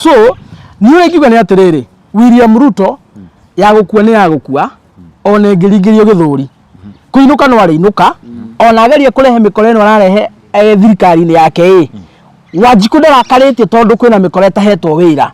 So niĩ ũrĩa ingiuga nĩ atĩrĩrĩ, William Ruto ya gũkua nĩ ya gũkua, ona ĩngĩringĩrio gĩthũri kũinũka no arĩinũka, ona agerie kũrehe mĩkora ĩno ararehe thirikari-inĩ yake ĩ, Wanjikũ ndarakarĩtio tondũ kwĩna mĩkora ĩtahetwo wĩra.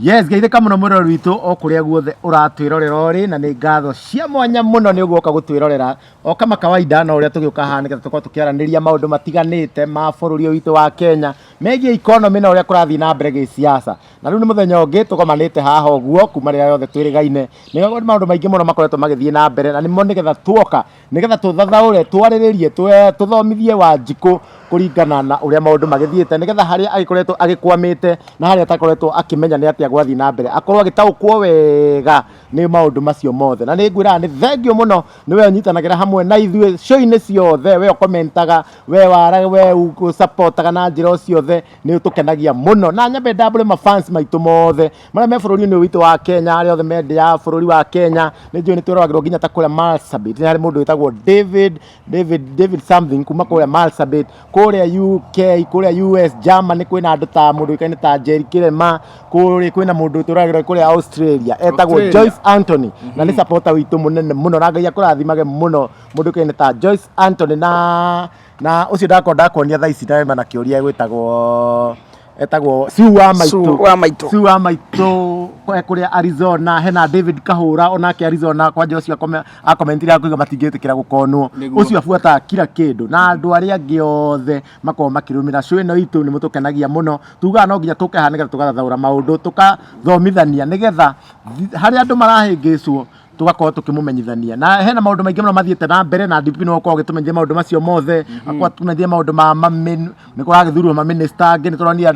Yes, geithĩka mũno mwĩroreri witũ o kũrĩa guothe ũratwĩrorera ũrĩ, na nĩ ngatho cia mwanya mũno nĩ ũguo ũka gũtwĩrorera o kama kawaida, no ũrĩa tũgĩũka haha nĩgetha tũkorwo tũkĩaranĩria maũndũ matiganĩte ma bũrũri ũyũ witũ wa Kenya megiĩ economy na ũrĩa kũrathiĩ na mbere gĩsiasa. Na rĩu nĩ mũthenya ũngĩ tũgomanĩte haha ũguo kuma rĩrĩa yothe twĩrĩgaine, nĩ maũndũ maingĩ mũno makoretwo magĩthiĩ na mbere, na nĩmo nĩgetha tuoka nĩgetha tũthathaũre, twarĩrĩrie, tũthomithie Wanjikũ kũringana na ũrĩa maũndũ magĩthiĩte, nĩgetha harĩa agĩkoretwo agĩkwamĩte na harĩa atakoretwo akĩmenya nĩ atĩa gwathiĩ na mbere, akorwo agĩtaũkwo wega nĩ maũndũ macio mothe. Na nĩ ngwĩraga nĩ thengiũ mũno nĩ we ũnyitanagĩra hamwe na ithuĩ show-inĩ ciothe, we ũkomentaga, we wara, we ũsapotaga na njĩra o ciothe, nĩ ũtũkenagia mũno. Na nyambe ndambũre mafans maitũ mothe marĩa me bũrũri-inĩ ũyũ witũ wa Kenya, arĩa othe me nja ya bũrũri wa Kenya, nĩ njũĩ nĩ twĩroragĩrwo nginya ta kũrĩa Marsabit, nĩ harĩ mũndũ wĩtagwo David, David, David something kuma kũrĩa Marsabit, kũrĩa UK, kũrĩa US, Germany, kwĩna andũ ta mũndũ ũĩkaine ta Jerry Kĩrema, kũrĩa kwĩna mũndũ twĩroragĩrwo kũrĩa Australia etagwo Australia. Joyce Anthony, na nĩ supporter witũ mũnene mũno, na Ngai akũrathimage mũno mũndũ ũĩkaine ta Joyce Anthony. Na ũcio ndakorwo ndakuonia thaa ici na kĩũria gwĩtagwo etagwo Sue wa maitũ. Sue wa maitũ. Sue wa maitũ kũrĩa Arizona, hena David Kahũra onake Arizona, kwanja ũcio akomentire akuiga matingĩtĩkĩra gũkonwo. Nĩguo. Ũcio abuataga kila kĩndũ, na andũ arĩa angĩ othe makoragwo makĩrũmĩrĩra show ĩno itũ, nĩ mũtũkenagia mũno. Tugaga no nginya tũke haha nĩgetha tũgathathaũra maũndũ, tũkathomithania nĩgetha harĩa andũ marahĩngĩcwo tũgakorwo tũkĩmũmenyithania. Na hena maũndũ maingĩ mũno mathiĩte na mbere, na DP no ũkorwo ũgĩtũmenyithia maũndũ macio mothe, akorwo atũmenyithia maũndũ ma nĩ kũragĩthurwo mamĩnĩsta angĩ, nĩ tũronire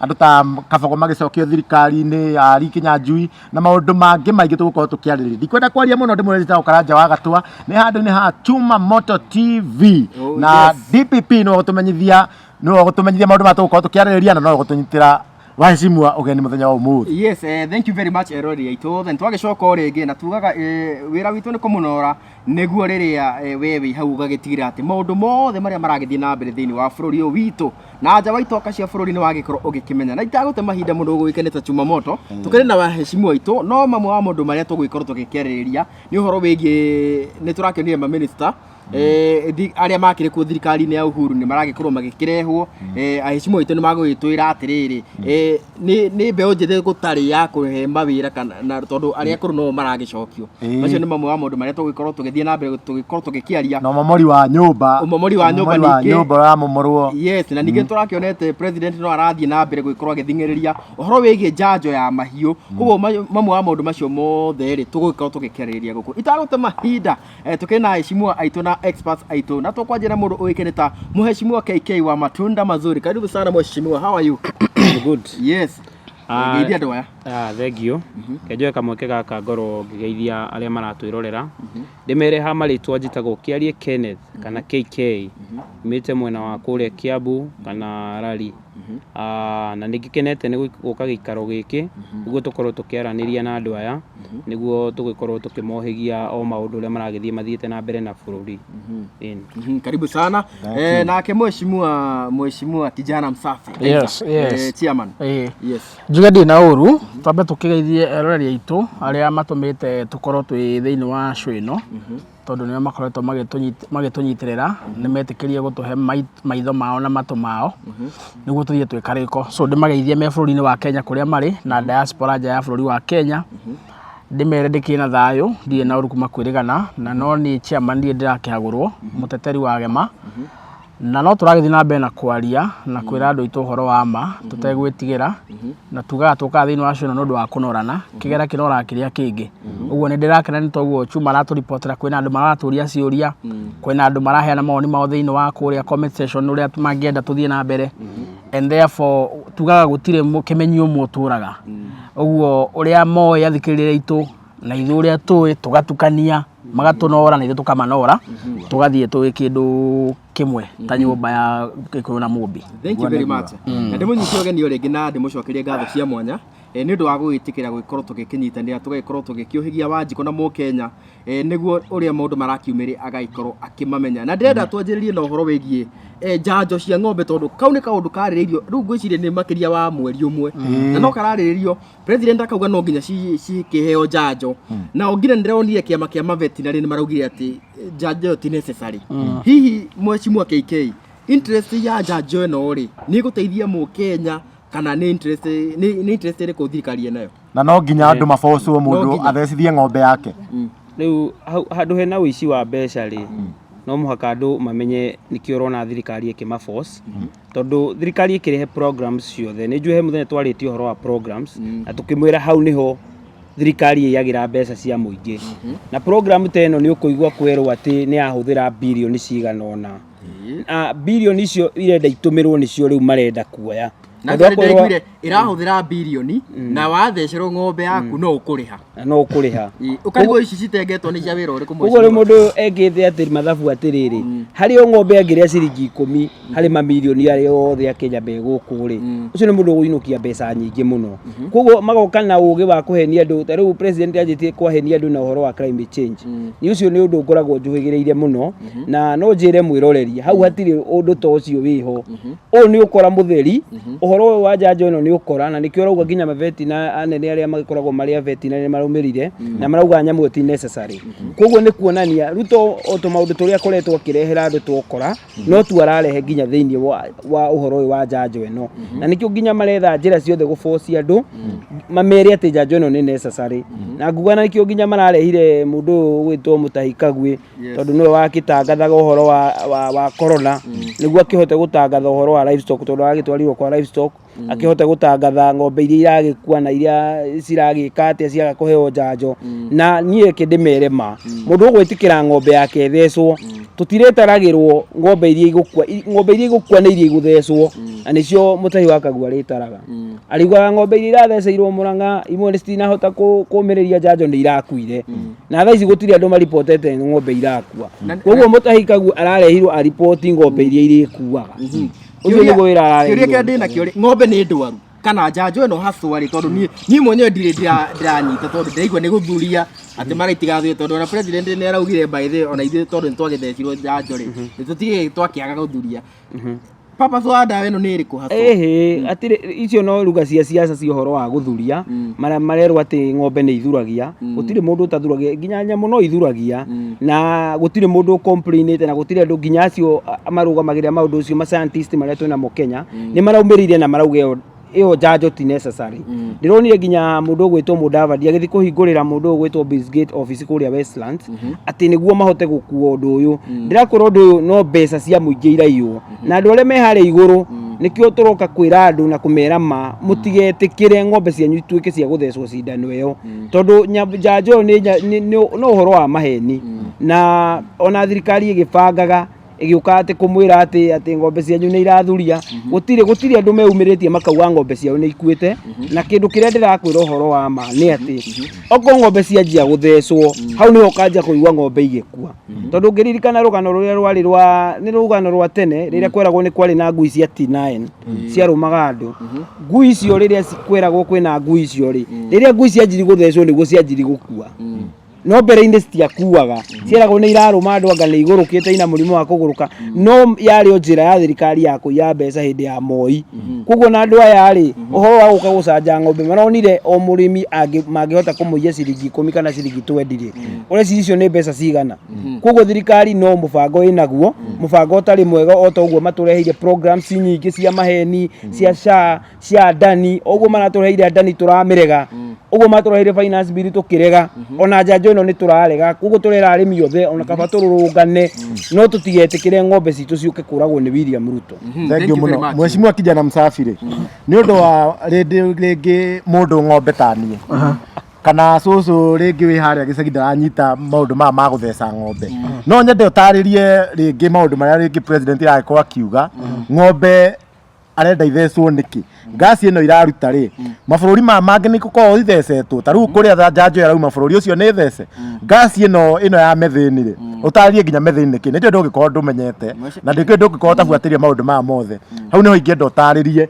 andũ ta Kabogo magĩcokio thirikari-inĩ, Ari Kinyanjui na maũndũ mangĩ maingĩ tũgũkorwo tũkĩarĩrĩria. Ndikwenda kwaria mũno, ndĩmwĩre njĩtagwo Karanja wa Gatwa, nĩ handũ-inĩ ha Chuma Moto TV. Oh, na yes. DPP nĩwe ũgũtũmenyithia, nĩwe ũgũtũmenyithia maũndũ marĩa tũgũkorwo tũkĩarĩrĩria, na no ũgũtũnyitĩra waheshimiwa ũgeni mũthenya wa ũmũthĩ. Yes, thank you very much erori aitũ. Then twagĩcoka o rĩngĩ na tugaga wĩra witũ nĩ kũmũnora nĩguo rĩrĩa we wĩ hau ũgagĩtigĩrĩra atĩ maũndũ mothe marĩa maragĩthiĩ na mbere thĩinĩ wa bũrũri ũyũ witũ na nja wa itoka cia bũrũri nĩ wagĩkorwo ũgĩkĩmenya. Na itagũte mahinda mũno ũgũgĩkenete Chuma Moto, tũkĩrĩ na waheshimiwa aitũ, no mamwe wa maũndũ marĩa tũgũgĩkorwo tũgĩkĩarĩrĩria nĩ ũhoro wĩgiĩ nĩ tũrakĩonire mamĩnĩsta arĩa makĩrĩ kuo thirikari-inĩ ya Uhuru nĩ maragĩkorwo magĩkĩrehwo. Aheshimiwa aitũ nĩ magũgĩtwĩra atĩrĩrĩ, nĩ mbeũ njĩthĩ gũtarĩ ya kũhe mawĩra kana na tondũ arĩa akũrũ no maragĩcokio. Macio nĩ mamwe wa maũndũ marĩa tũgũgĩkorwo tũgĩthiĩ na mbere tũgĩkorwo tũgĩkĩaria. Na ũmomori wa nyũmba. Ũmomori wa nyũmba Ũmomori wa ningĩ. nyũmba ũramomorwo. Yes, na ningĩ tũrakĩonete president no arathiĩ na mbere gũgĩkorwo agĩthing'ĩrĩria ũhoro wĩgiĩ njanjo ya mahiũ. Koguo mamwe wa maũndũ macio mothe rĩ tũgũgĩkorwo tũgĩkĩarĩrĩria gũkũ. Itagũte mahinda, tukĩrĩ na aheshimiwa aitũ na experts aitũ, na tũkwanjia na mũndũ ũĩkaine ta mũheshimiwa KK wa matunda mazuri. Karibu sana mheshimiwa, how are you? Good. Yes. Ngeithia andũ aya. Thank you. Kenjoe kamweke gaka ngorwo ngĩgeithia arĩa maratwĩrorera, ndĩmere ha marĩtwa njĩtagwo Kĩarie Kenneth kana KK, umĩte mwena wa kũrĩa Kiambu kana Rari. Na nĩ ngĩkenete nĩ gũka gĩikaro gĩkĩ nĩguo tũkorwo tũkĩaranĩria na andũ aya, nĩguo tũgĩkorwo tũkĩmohĩgia o maũndũ ũrĩa maragĩthiĩ mathiĩte na mbere na bũrũri. Ĩni. Karibu sana. Nake mheshimiwa kijana msafi. Yes, yes. Chairman. Yes. Njuge ndĩ na ũru, twambe tũkĩgeithie eroreri aitũ arĩa matũmĩte tũkorwo twĩ thĩinĩ wa show ĩno, tondũ nĩo makoretwo magĩtũnyitĩrĩra, nĩ metĩkĩrie gũtũhe maitho mao na matũ mao nĩguo tũthiĩ twĩ karĩko. So ndĩmageithie me bũrũri-inĩ wa Kenya kũrĩa marĩ na diaspora nja ya bũrũri wa Kenya, ndĩmere ndĩkĩrĩ na thayũ, ndirĩ na ũru kuma kwĩrĩgana, na no niĩ chairman ndirĩ ndĩrakĩhagũrwo, mũteteri wa gema. Na no tũragĩthiĩ na mbere na kwaria na kwĩra andũ aitũ ũhoro wa ma tũtegwĩtigĩra, na tugaga tũkaga thĩinĩ wa show ĩno nĩ ũndũ wa kũnorana, kĩgera kĩnoraga kĩrĩa kĩngĩ. Ũguo nĩ ndĩrakena nĩ toguo Chuma aratũribotera, kwĩna andũ maratũria ciũria, kwĩna andũ maraheana mawoni mao thĩinĩ wa kũrĩa comment section ũrĩa mangĩenda tũthiĩ na mbere, and therefore tugaga gũtirĩ kĩmenyi ũmwe ũtũraga. Ũguo ũrĩa moĩ athikĩrĩria aitũ na ithuĩ ũrĩa tũĩ tũgatukania, magatũnora na ithuĩ tũkamanora, tũgathiĩ tũĩ kĩndũ kĩmwe ta nyũmba ya Gĩkũyũ na Mũmbi. Thank you very much. Na ndĩmũnyite ũgeni o rĩngĩ na ndĩmũcokerie ngatho cia mwanya. Nĩ ũndũ wa gũgĩtĩkĩra gũgĩkorwo tũgĩkĩnyitanĩra, tũgagĩkorwo tũgĩkĩũhĩgia Wanjikũ na Mũkenya, nĩguo ũrĩa maũndũ marakiumĩria agagĩkorwo akĩmamenya. Na ndĩrenda twanjĩrĩrie na ũhoro wĩgiĩ njanjo cia ng'ombe, tondũ kau nĩ kaũndũ karĩrĩirio rĩu ngwĩciria nĩ makĩria wa mweri ũmwe na no kararĩrĩrio. President akauga no nginya cikĩheo njanjo, na nginya ndĩronire kĩama kĩa mavetinary nĩ maraugire atĩ njanjo ĩyo ti necessary. Hihi mheshimiwa KK, interest ya njanjo ĩno rĩ, nĩ ĩgũteithia mũkenya kana nĩ interest nĩ interest ĩrĩkũ thirikari ĩnayo? Na no nginya andũ mabocwo No mũndũ nginya. athecithie ng'ombe yake. Rĩu hau handũ hena ũici wa mbeca rĩ, no mũhaka andũ mamenye nĩkĩo ũrona thirikari ĩkĩmaforce, tondũ thirikari ĩkĩrehe programs ciothe, nĩ njũĩ he mũthenya twarĩtie ũhoro wa programs na tũkĩmwĩra hau nĩho thirikari ĩiyagĩra mbeca cia mũingĩ. Na program ta ĩno nĩ ũkũigua kwerwo atĩ nĩ yahũthĩra birioni cigana ũna, na birioni icio irenda itũmĩrwo nĩcio rĩu marenda kuoya. Na Tondũ akorwo- ndĩraiguire ĩrahũthĩra birioni na wathecerwo ng'ombe yaku no ũkũrĩha. Na no ũkũrĩha. Ũkarigwo ici citengetwo nĩ cia wĩra ũrĩkũ? Koguo rĩu mũndũ ekĩte atĩ mathabu atĩrĩrĩ, harĩ o ng'ombe angĩrĩa ciringi 10 harĩ mamirioni arĩa othe a Kenya me gũkũ rĩ, ũcio nĩ mũndũ ũgũinũkia mbeca nyingĩ mũno. Koguo magoka na ũgĩ wa kũhenia andũ. Ta rĩu president anjĩtie kwahenia andũ na ũhoro wa climate change. Ni ũcio nĩ ũndũ ngoragwo njũhĩgĩrĩire mũno, na no njĩre mwĩroreri hau hatirĩ ũndũ ta ũcio wĩho. Ũyũ nĩ ũkora mũtheri, ũhoro ũyũ wa njanjo ĩno nĩ ũkora, na nĩkĩo ũrauga nginya maveti na anene arĩa magĩkoragwo marĩ a vetinary nĩ maraumĩrire na marauga nyamũ ĩyo ti necessary. Koguo nĩ kuonania Ruto o tũmaũndũ tũrĩa akoretwo akĩrehera andũ twokora no tu ararehe nginya thĩinĩ wa ũhoro ũyũ wa njanjo ĩno, na nĩkĩo nginya maretha njĩra ciothe gũbocia andũ mamere atĩ njanjo ĩno nĩ necessary. Na nguga na nĩkĩo nginya mararehire mũndũ ũyũ ũgwĩtwo Mutahi Kagwe, tondũ nĩwe wakĩtangathaga ũhoro wa corona, nĩguo akĩhote gũtangatha ũhoro wa livestock, tondũ agĩtwarirwo kwa livestock akĩhote gũtangatha ng'ombe iria iragĩkua na iria ciragĩka atĩa ciaga kũheo njanjo. Na niĩ reke ndĩmere ma, mũndũ ũgwĩtĩkĩra ng'ombe yake ĩthecwo, tũtirĩtaragĩrwo ng'ombe iria igũkua. Ng'ombe iria igũkua nĩ iria igũthecwo, na nĩcio Mũtahi wa Kagua arĩtaraga. Ariugaga ng'ombe iria iratheceirwo Mũrang'a imwe nĩ citinahota kũmĩrĩria njanjo, nĩ irakuire, na thaa ici gũtirĩ andũ maripotete ng'ombe irakua. Koguo Mũtahi Kagua ararehirwo aripoti ng'ombe iria irĩkuaga. Ũcio nĩguo wĩra Kĩũria kĩrĩa ararerirwo. ndĩ nakĩo rĩ, ng'ombe nĩ ndwaru kana njanjo ĩno haswa rĩ? Tondũ niĩ mwenyewe ndirĩ ndĩranyita, tondũ ndĩraigua nĩ gũthuria atĩ maraitigatuire, tondũ ona president nĩ araugire by the way, ona ithuĩ tondũ nĩ twagĩthecirwo njanjo rĩ, nĩ tũtige twakĩaga gũthuria. Purpose wa ndawa ĩno nĩ ĩrĩkũ haswa? Ĩhĩ, atirĩ icio no ruga cia ciaca cia ũhoro wa gũthuria. Marĩa marerwo atĩ ng'ombe nĩ ithuragia, gũtirĩ mũndũ ũtathuragia, nginya nyamũ no ithuragia, na gũtirĩ mũndũ complainĩte, na gũtirĩ andũ nginya acio marũgamagĩrĩra maũndũ ũcio, ma scientist marĩa twĩnamo Kenya, nĩ maraumĩrĩire na marauga ĩyo njanjo ti necessary. Ndĩronire nginya mũndũ ũgwĩtwo Mudavadi agĩthiĩ kũhingũrĩra mũndũ ũgwĩtwo Bill Gates office kũrĩa Westlands atĩ nĩguo mahote gũkua ũndũ ũyũ. Ndĩrakwĩra ũndũ ũyũ no mbeca cia mũingĩ iraiywo na andũ arĩa me harĩa igũrũ. Nĩkĩo tũroka kwĩra andũ na kũmera ma mũtigetĩkĩre ng'ombe cianyu ituĩke cia gũthecwo cindano ĩyo, tondũ njanjo ĩyo no ũhoro wa maheni. Na ona thirikari ĩgĩbangaga ĩgĩũka atĩ kũmwĩra atĩ ng'ombe cianyu nĩ irathuria, gũtirĩ andũ meumĩrĩtie makauga ng'ombe ciao nĩ ikuĩte. Na kĩndũ kĩrĩa ndĩrakwĩra ũhoro wa ma nĩ atĩ okorwo ng'ombe cianjia gũthecwo, hau nĩho ũkanjia kũigua ng'ombe igĩkua, tondũ ũngĩririkana rũgano rũrĩa rwarĩ rwa nĩ rũgano rwa tene rĩrĩa kweragwo nĩ kwarĩ na ngui cia T9 ciarũmaga andũ. Ngui icio rĩrĩa kweragwo kwĩna ngui icio rĩ, rĩrĩa ngui cianjiri gũthecwo nĩguo cianjiri gũkua, no mbere-inĩ citiakuaga, cieragwo nĩ irarũma andũ, anga nĩ igũrũkĩte, ina mũrimũ wa kũgũrũka. No yarĩ o njĩra ya thirikari ya kũiya mbeca hĩndĩ ya Moi. Koguo na andũ aya rĩ, ũhoro wa gũka gũcanja ng'ombe maronire o mũrĩmi mangĩhota kũmũiya ciringi 10 kana ciringi 20 rĩ, ũreciria icio nĩ mbeca cigana? Koguo thirikari no mũbango ĩnaguo, mũbango ũtarĩ mwega, o ta ũguo matũreheire programs nyingĩ cia maheni, cia SHA, cia Adani. Ũguo maratũreheire Adani tũramĩrega, ũguo matũreheire finance bill tũkĩrega, ona njanjo ĩno nĩ tũrarega. Koguo tũrera arĩmi othe ona kaba tũrũrũngane, no tũtigetĩkĩre ng'ombe citũ ciũke kũragwo nĩ William Ruto. Thank you mũno, mheshimiwa kijana msafi rĩ, nĩ ũndũ wa rĩngĩ mũndũ ng'ombe ta niĩ kana cũcũ rĩngĩ wĩ harĩa gĩcagi ndaranyita maũndũ maya ma gũtheca ng'ombe, no nyende ũtarĩrie rĩngĩ maũndũ marĩa rĩngĩ president aragĩkorwo akiuga ng'ombe arenda ithecwo nĩkĩ, ngasi ĩno iraruta rĩ, mabũrũri maya mangĩ nĩ gũkorwo ithecetwo, ta rĩu kũrĩa njanjo ĩrauma bũrũri ũcio nĩ thece ngasi ĩno ya methane rĩ, ũtarĩrie nginya methane nĩkĩ, nĩ ndũngĩkorwo ndũmenyete na ndĩkĩĩ ndũngĩkorwo ũtabuatĩrie maũndũ maya mothe. Hau nĩho ingĩenda ũtarĩrie,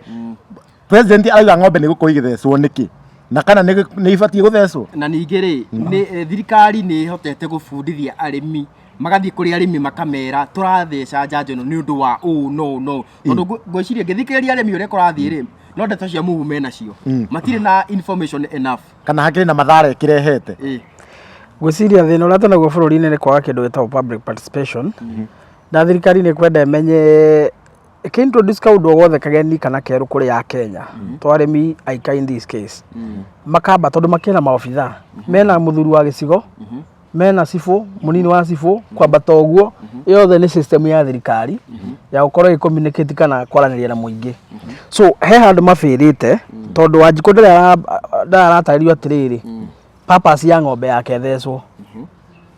president arauga ng'ombe nĩ gũkorwo igĩthecwo nĩkĩ? Na kana nĩ ibatiĩ gũthecwo. Na ningĩ rĩ, nĩ thirikari nĩ ĩhotete gũbundithia arĩmi, magathiĩ kũrĩ arĩmi makamera tũratheca njanjo ĩno nĩ ũndũ wa ũũ no no, tondũ ngwĩciria ngĩthikĩrĩria arĩmi ũrĩa kũrathiĩ rĩ, no ndeto cia mũhu menacio, matirĩ na information enough. Kana hakĩrĩ na mathara ĩkĩrehete. Ngwĩciria thĩna ũrĩa twĩnaguo bũrũri-inĩ nĩ kwaga kĩndũ gĩtagwo public participation, na thirikari nĩ kwenda ĩmenye ĩkĩ-introduce kaũndũ o gothe kageni kana kerũ kũrĩ ya Kenya, to arĩmi aika in this case, makamba tondũ makĩrĩ na maobitha, mena mũthuri wa gĩcigo, mena cibũ, mũnini wa cibũ, kwambata ũguo, yothe nĩ system ya thirikari ya gũkorwo ĩ communicate kana kwaranĩria na mũingĩ. So he handũ mabĩrĩte, tondũ Wanjikũ ndarĩ aratarĩrio atĩrĩrĩ, purpose ya ng'ombe yake ĩthecwo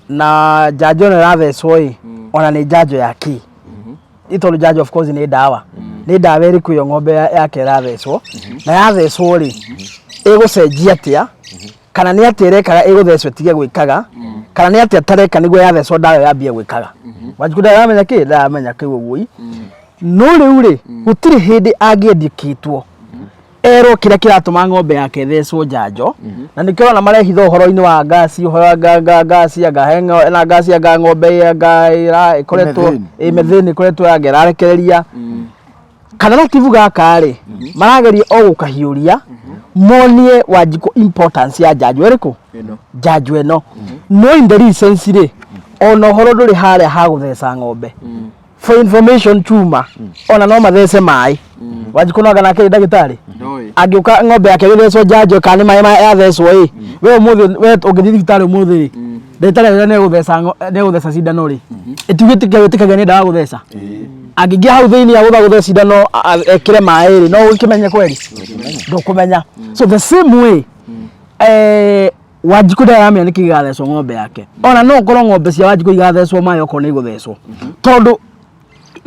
na njanjo ĩno ĩrathecwo ĩ, ona nĩ njanjo ya kĩ? Ĩ tondũ njanjo of course nĩ ndawa, nĩ ndawa ĩrĩkũ ĩyo ng'ombe yake ĩrathecwo, na yathecwo rĩ, ĩgũcenjia atĩa, kana nĩ atĩa ĩrekaga ĩgũthecwo ĩtige gwĩkaga, kana nĩ atĩa atareka nĩguo yathecwo ndawa ĩyo yambie gwĩkaga. Wanjikũ ndaramenya kĩ, ndaramenya kĩu ũguo ĩ. No rĩu rĩ, gũtirĩ hĩndĩ angĩendĩkĩtwo erwo kĩrĩa kĩratũma ng'ombe yake ĩthecwo njanjo, na nĩkĩo ũrona marehitha ũhoro-inĩ wa ngasi, ũhoro wa ngasi, anga he na ngasi, anga ng'ombe anga ĩkoretwo Methane. Ĩ methane ĩkoretwo anga ĩrarekereria, kana gatibu gaka rĩ, marageria o gũkahiũria monie Wanjikũ importance ya njanjo ĩrĩkũ. Ĩno. Njanjo ĩno, no in the real sense rĩ, ona ũhoro ndũrĩ harĩa ha gũtheca ng'ombe. For information chuma, ona no mathece maĩ. Wanjikũ no anga nake nĩ ndagĩtarĩ. Ndoĩ. Angĩũka ng'ombe yake gĩthecwo njanjo kana nĩ maĩ yathecwo ĩ, we ũmũthĩ, we ũngĩthiĩ thibitarĩ ũmũthĩ rĩ, ndagĩtarĩ arĩa nĩegũtheca cindano rĩ, ĩtigwĩtĩkia wĩtĩkagia nĩ ndawa gũtheca. Angĩingĩra hau thĩinĩ agũtha gũtheca cindano ekĩre maĩ rĩ, no ũkĩmenye kweri? Ndũkũmenya. So the same way, Wanjikũ ndaramenya nĩkĩ gĩgathecwo ng'ombe yake. Ona no ũkorwo ng'ombe cia Wanjikũ igathecwo maĩ okorwo nĩ igũthecwo, tondũ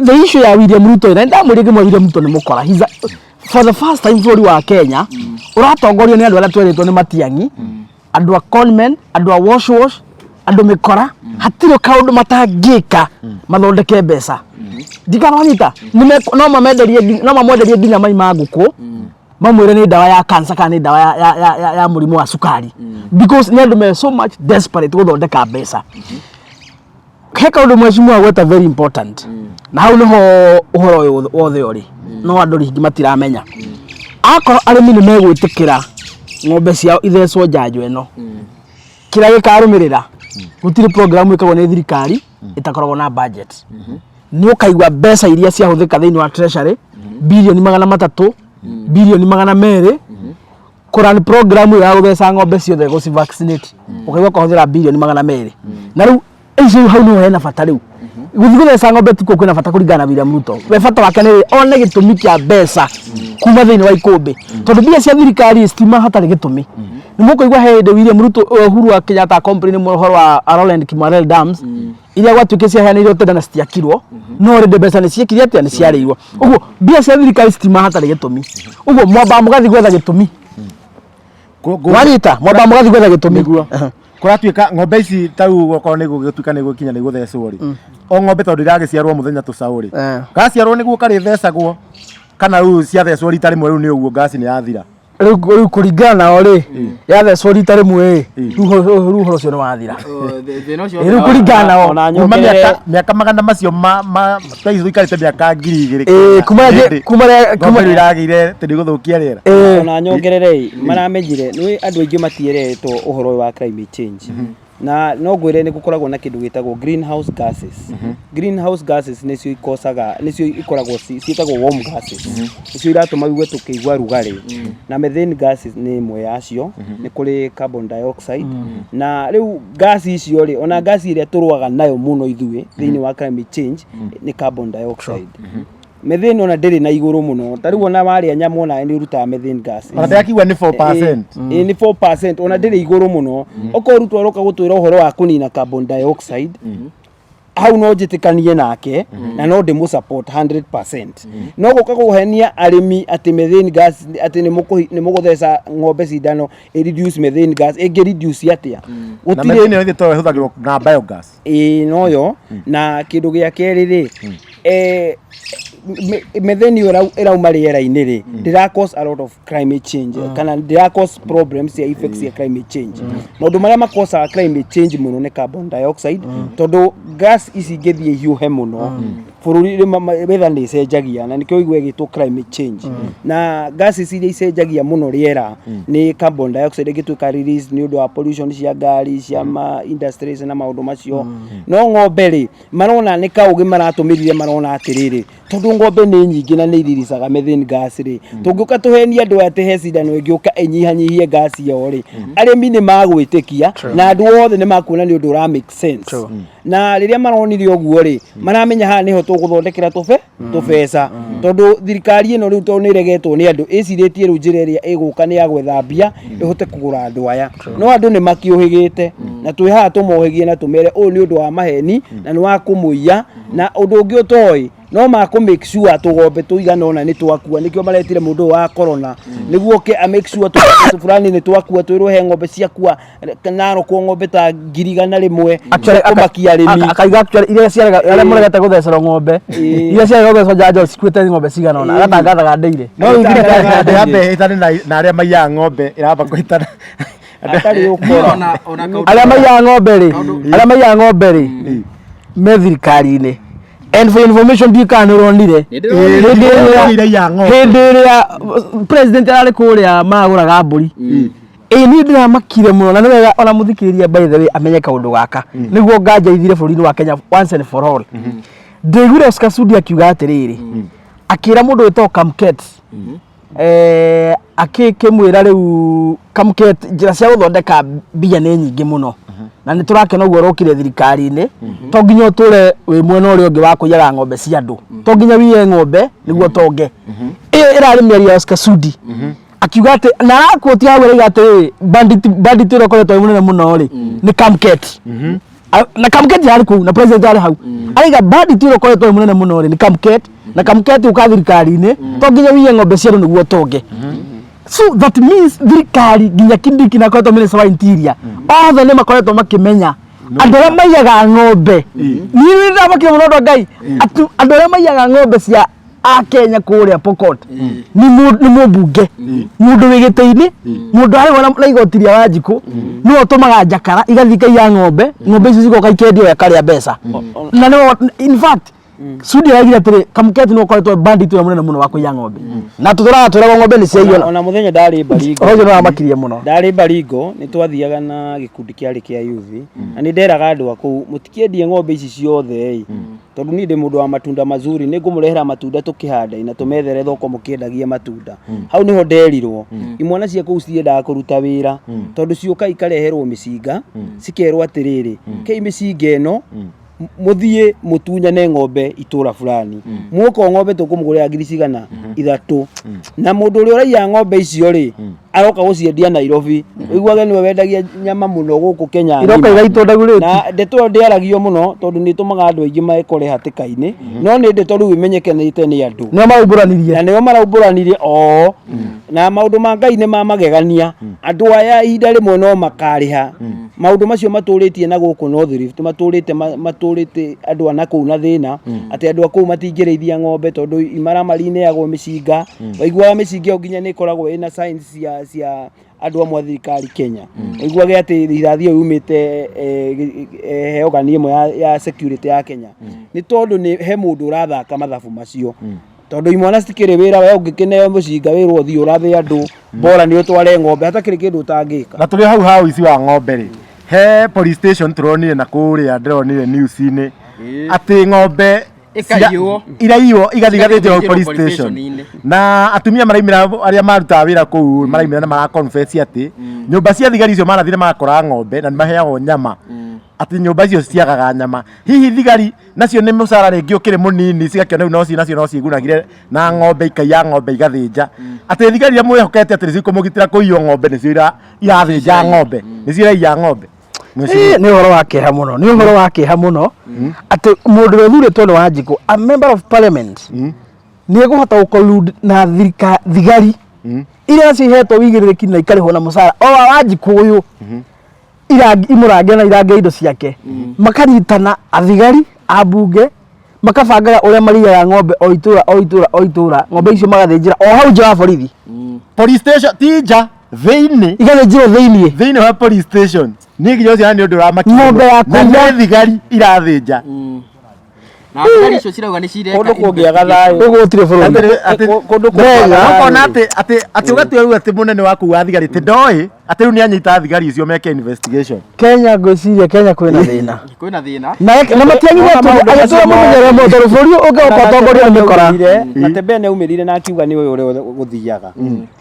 the issue ya William Ruto, na ndamwĩrire ngĩmwĩra William Ruto nĩ mũkora. For the first time bũrũri wa Kenya ũratongorio nĩ andũ arĩa twerĩtwo nĩ Matiang'i, andũ a conmen, andũ a wash wash, andũ mĩkora, hatirĩ kaũndũ matangĩka mathondeke mbeca. Ndikana wanyita, no mamwenderie nginya mai ma ngũkũ, mamwĩre nĩ ndawa ya cancer kana nĩ ndawa ya mũrimũ wa cukari, because nĩ andũ me so much desperate gũthondeka mbeca. He kaũndũ mheshimiwa gweta very important, na hau nĩho ũhoro ũyũ wothe ũrĩ, no andũ rĩngĩ matiramenya. Akorwo arĩmi nĩ megwĩtĩkĩra ng'ombe ciao ithecwo njanjo ĩno, kĩrĩa gĩkarũmĩrĩra, gũtirĩ program ĩkagwo nĩ thirikari ĩtakoragwo na budget. Nĩ ũkaigua mbeca iria ciahũthĩka thĩinĩ wa treasury, 300 birioni, 200 birioni kũrani program ĩyo ya gũtheca ng'ombe ciothe, gũci vaccinate, ũkaigua kũhũthĩra 200 birioni. Na rĩu icio hau nĩho hena bata. Rĩu gũthiĩ gũtheca ng'ombe tikuo kwĩna bata kũringana na William Ruto. We bata wake nĩ one gĩtũmi kĩa mbeca kuma thĩinĩ wa ikũmbĩ, tondũ mbia cia thirikari citima hatarĩ gĩtũmi. Nĩ mũkũigua he hĩndĩ William Ruto, Uhuru wa Kenyatta complain mũno ũhoro wa Roland Kimwarer dams iria gwatuĩkire ciaheanĩirwo tenda na citiakirwo, no already mbeca nĩ ciekire atĩa? Nĩ ciarĩirwo. Ũguo mbia cia thirikari citima hatarĩ gĩtũmi. Ũguo mwambaga mũgathiĩ gwetha gĩtũmi. Wanyita, mwambaga mũgathiĩ gwetha gĩtũmi. Nĩguo kũratuĩka ng'ombe ici ta rĩu okorwo nĩ gũgĩtuĩka nĩ gũkinya nĩ gũthecwo rĩ, o ng'ombe tondũ iragĩciarwo mũthenya tũcaũ rĩ, gaciarwo nĩguo karĩthecagwo, kana rĩu ciathecwo rita rĩmwe rĩu nĩ ũguo ngasi nĩ yathira? Rĩu kũringana nao rĩ, yathecwo rita rĩmwe ĩ, rĩu ũhoro ũcio nĩ wathira. Thĩna ũcio. Rĩu kũringana nao. Ona kuma nyongerere mĩaka magana macio ma thaa ici tũikarĩte mĩaka 2000 kuma kuma ng'ombe rĩu iragĩire atĩ nĩ gũthũkia rĩera. Ona nyongerere ĩ, maramenyire nĩ andũ aingĩ matieretwo ũhoro ũyũ wa climate change, na no ngwĩre nĩ gũkoragwo na kĩndũ gĩtagwo greenhouse gases. Greenhouse gases nĩcio ikocaga, nĩcio ikoragwo ciĩtagwo warm gases, nĩcio iratũma wigue tũkĩigua rugarĩ, na methane gases nĩ ĩmwe yacio, nĩ kũrĩ carbon dioxide. Na rĩu gasi icio rĩ, ona gasi ĩrĩa tũrũaga nayo mũno ithuĩ thĩinĩ wa climate change nĩ carbon dioxide. Methane ona ndĩrĩ na igũrũ mũno. Ta rĩu ona warĩa nyama ona nĩ ũrutaga methane gases. Ona ndĩrakiuga nĩ 4%. Ĩ nĩ 4%, ona ndĩrĩ igũrũ mũno. Okorwo Ruto aroka gũtwĩra ũhoro wa kũnina carbon dioxide, hau no njĩtĩkanie nake na no ndĩmũ support 100%. No gũka kũhenia arĩmi atĩ methane gas, atĩ nĩ mũgũtheca ng'ombe cindano ĩ reduce methane gas, ĩngĩ reduce atĩa? Na methane ĩyo ĩthĩ to ĩhũthagĩrwo na biogas. Ĩĩ, noyo. Na kĩndũ gĩa kerĩ rĩ, Methane ĩyo ĩrauma rĩera-inĩ rĩ, ndĩra cause a lot of climate change kana ndĩra cause problems cia effects cia climate change. Maũndũ marĩa makosaga climate change mũno nĩ carbon dioxide, tondũ gas ici ingĩthiĩ ihiũhe mũno bũrũri weather nĩ ĩcenjagia, na nĩkĩo ũigua ĩgĩtwo climate change. Na gases iria icenjagia mũno rĩera nĩ carbon dioxide ĩngĩtuĩka release nĩ ũndũ wa pollution cia ngari, cia ma industries na maũndũ macio. No ng'ombe rĩ, marona nĩ kaũgĩ maratũmĩrire, marona atĩrĩrĩ, tondũ ng'ombe nĩ nyingĩ na nĩ iriricaga methane gas rĩ, tũngĩũka tũhenie andũ aya atĩ he cindano ĩngĩũka ĩnyihanyihie gas ĩyo rĩ, arĩmi nĩ magwĩtĩkia na andũ othe nĩ makuona nĩ ũndũ ũra make sense. Na rĩrĩa maronire ũguo rĩ, maramenya haha nĩho tũgũthondekera tũbe tũbeca, tondũ thirikari ĩno rĩu tondũ nĩ ĩregetwo nĩ andũ, ĩcirĩtie rĩu njĩra ĩrĩa ĩgũka nĩ ya gwetha mbia ĩhote kũgũra andũ aya. No andũ nĩ makĩũhĩgĩte, na twĩ haha tũmohĩgie na tũmere ũyũ nĩ ũndũ wa maheni na nĩ wa kũmũiya. Na ũndũ ũngĩ ũtoĩ, no makũ make sure tũgombe tũigana ũna nĩ twakua. Nĩkĩo maretire mũndũ ũyũ wa corona nĩguo ke a make sure tũgombe fulani nĩ twakua, twĩrwo he ng'ombe ciakua narokwo ng'ombe ta 100,000 kũmakia arĩmi. Akaiga actually iria ciarega, arĩa mũregete gũthecerwo ng'ombe, iria ciarega gũthecwo njanjo cikuĩte ng'ombe cigana ũna, agatangathaga ndĩire. No rĩu thirikari yambe ĩtane na arĩa maiyaga ng'ombe, ĩramba kũhĩtana. Atarĩ ũkora. Ona kaũndũ. Arĩa maiyaga ng'ombe rĩ, arĩa maiyaga ng'ombe rĩ, me thirikari-inĩ. And for information, ndiũĩ kana nĩ ũronire hĩndĩ ĩrĩa Iraiyaga ng'ombe. Hĩndĩ ĩrĩa president ararĩ kũrĩa maragũraga mbũri. Ĩĩ, niĩ ndĩramakire mũno, na nĩ wega ona mũthikĩrĩria, by the way, amenye kaũndũ gaka nĩguo nganja ithire bũrũri-inĩ wa Kenya once and for all. Ndĩiguire Oscar Sudi akiuga atĩrĩrĩ, akĩra mũndũ wĩtagwo Kamket, akĩmwĩra rĩu Kamket, njĩra cia gũthondeka mbia nĩ nyingĩ mũno, na nĩ tũrakena ũguo ũrokire thirikari-inĩ. To nginya ũtũre wĩ mwena ũrĩa ũngĩ wa kũiyaga ng'ombe cia andũ, to nginya wiye ng'ombe nĩguo ũtonge. Ĩyo ĩrarĩ mĩario ya Oscar Sudi, akiuga atĩ na arakuotia hau, arauga atĩrĩrĩ, bandit ũrĩa ũkoretwo wĩ mũnene mũno rĩ, nĩ Kamket. Na Kamket yarĩ kũu na president arĩ hau, araiga bandit ũrĩa ũkoretwo wĩ mũnene mũno rĩ, nĩ Kamket, na Kamket ũka thirikari-inĩ to nginya wiye ng'ombe cia andũ nĩguo ũtonge. So that means thirikari, nginya Kindiki na akoretwo minister wa interior, othe nĩ makoretwo makĩmenya andũ arĩa maiyaga ng'ombe. Niĩ nĩ ndamakire mũno ũndũ wa Ngai, andũ arĩa maiyaga ng'ombe cia akenya kũrĩa Pokot nĩ mũmbunge, mũndũ wĩ gĩtĩ-inĩ, mũndũ arĩhwo na igoti rĩa Wanjikũ, nĩwe ũtũmaga njakara igathiĩ ikaiya ng'ombe, ng'ombe icio cigoka ikendio, akarĩa mbeca. Na nĩwe, in fact, Sudi araugire atĩrĩ, Kamketi nĩwe ũkoretwo bandit ũrĩa mũnene mũno wa kũiya ng'ombe, na tũtũraga twĩragwo ng'ombe nĩ ciaiywo. Ona mũthenya ndarĩ Baringo. Ũhoro ũcio nĩwamakirie mũno. Ndarĩ Baringo, nĩ twathiaga na gĩkundi kĩarĩ kĩa youth, na nĩ nderaga andũ a kũu mũtikĩendie ng'ombe ici ciothe ĩ, tondũ niĩ ndĩ mũndũ wa matunda mazuri, nĩ ngũmũrehera matunda tũkĩhanda na tũmethere thoko mũkĩendagie matunda. Hau nĩho nderirwo imwana cia kũu citiendaga kũruta wĩra, tondũ ciũka ikareherwo mĩcinga, cikerwo atĩrĩrĩ, kei mĩcinga ĩno, mũthiĩ mũtunyane ng'ombe itũra fulani, muoka o ng'ombe tũkũmũgũrĩra ngiri cigana 3. Na mũndũ ũrĩa ũraiya ng'ombe icio rĩ, aroka gũciendia Nairobi, ũiguage nĩwe wendagia nyama mũno gũkũ Kenya Iroka ng'ima. igaitwo ndagurĩti. Na ndeto ĩyo ndĩaragio mũno tondũ nĩ ĩtũmaga andũ aingĩ mekore hatĩka-inĩ, no nĩ ndeto rĩu ĩmenyekanĩte nĩ andũ. Nĩo maraumbũranirie. Na nĩo maraumbũranirie o na maũndũ ma Ngai nĩ ma magegania. Andũ aya ihinda rĩmwe no makarĩha maũndũ macio matũrĩtie na gũkũ North Rift, matũrĩte matũrĩte andũ a na kũu na thĩna, atĩ andũ a kũu matingĩrĩithia ng'ombe tondũ imaramari ineagwo mĩcinga. Waiguaga mĩcinga ĩyo nginya nĩ ĩkoragwo ĩna signs cia andũ amwe a thirikari Kenya. Ũiguage atĩ rithathi ĩyo yumĩte heogani ĩmwe ya security ya Kenya, nĩ tondũ nĩ he mũndũ ũrathaka mathabu macio, tondũ imwana citikĩrĩ wĩra. We ũngĩkĩneo mũcinga wĩrwo ũthiĩ ũrathe andũ bora nĩ ũtware ng'ombe, hatakĩrĩ kĩndũ ũtangĩka. Na tũrĩ hau ha ũici wa ng'ombe rĩ, he police station tũronire na kũrĩa, ndĩronire news-inĩ atĩ ng'ombe Ikaiywo. Iraiywo igathiĩ igathĩnjĩrwo Igathĩnjĩrwo police police station. station-inĩ. Na atumia maraimĩra, arĩa marutaga wĩra kũu maraimĩra na mara confess atĩ nyũmba cia thigari icio marathire magakora ng'ombe na nĩ maheagwo nyama, atĩ nyũmba icio ciagaga nyama. Hihi thigari nacio nĩ mũcara rĩngĩ ũkĩrĩ mũnini, cigakĩona rĩu no ci nacio no ciĩgunagire na ng'ombe, ikaiya ng'ombe igathĩnja, atĩ thigari iria mwĩhokete atĩ nĩcio ikũmũgitĩra kũiywo ng'ombe nĩcio irathĩnja ng'ombe, nĩcio iraiya ng'ombe? Nĩ ũhoro wa kĩeha mũno, nĩ ũhoro wa kĩeha mũno atĩ mũndũ ũrĩa ũthurĩtwo nĩ Wanjikũ, a member of parliament, nĩ egũhota gũcollude na thigari iria nacio ihetwo wĩigĩrĩrĩki na ikarĩhwo na mũcara o wa Wanjikũ ũyũ, imũrange na irange indo ciake, makanyitana athigari ambunge. Makabangaga ũrĩa mariaga ng'ombe o itũra o itũra o itũra, ng'ombe icio magathĩnjĩra o hau nja wa borithi. Police station ti nja, thĩinĩ. Igathĩnjĩrwo thĩinĩ. Thĩinĩ wa police station. Niĩ nginya ũcio nĩ ũndũ ũramakia. Ng'ombe ya Na kũiya. nĩ thigari irathĩnja. Na thigari icio cirauga nĩ cireka Kũndũ kũngĩaga thayũ. Gũkũ gũtirĩ bũrũri. Kũndũ Ũkona kũngĩaga atĩ atĩ atĩ ũgatua rĩu atĩ mũnene waku wa thigari atĩ ndoĩ atĩ rĩu nĩ anyita thigari icio meke investigation. Kenya ngwĩciria Kenya kwĩna thĩna. Kwĩna thĩna. Na matiagire Wona maũndũ agĩtũra macio mũmenyerere mũno tondũ bũrũri ũyũ ũngĩgoka ũtongorio nĩ mĩkora. Na Tembea nĩ aumĩrire na akiuga nĩ ũyũ ũrĩa gũthiaga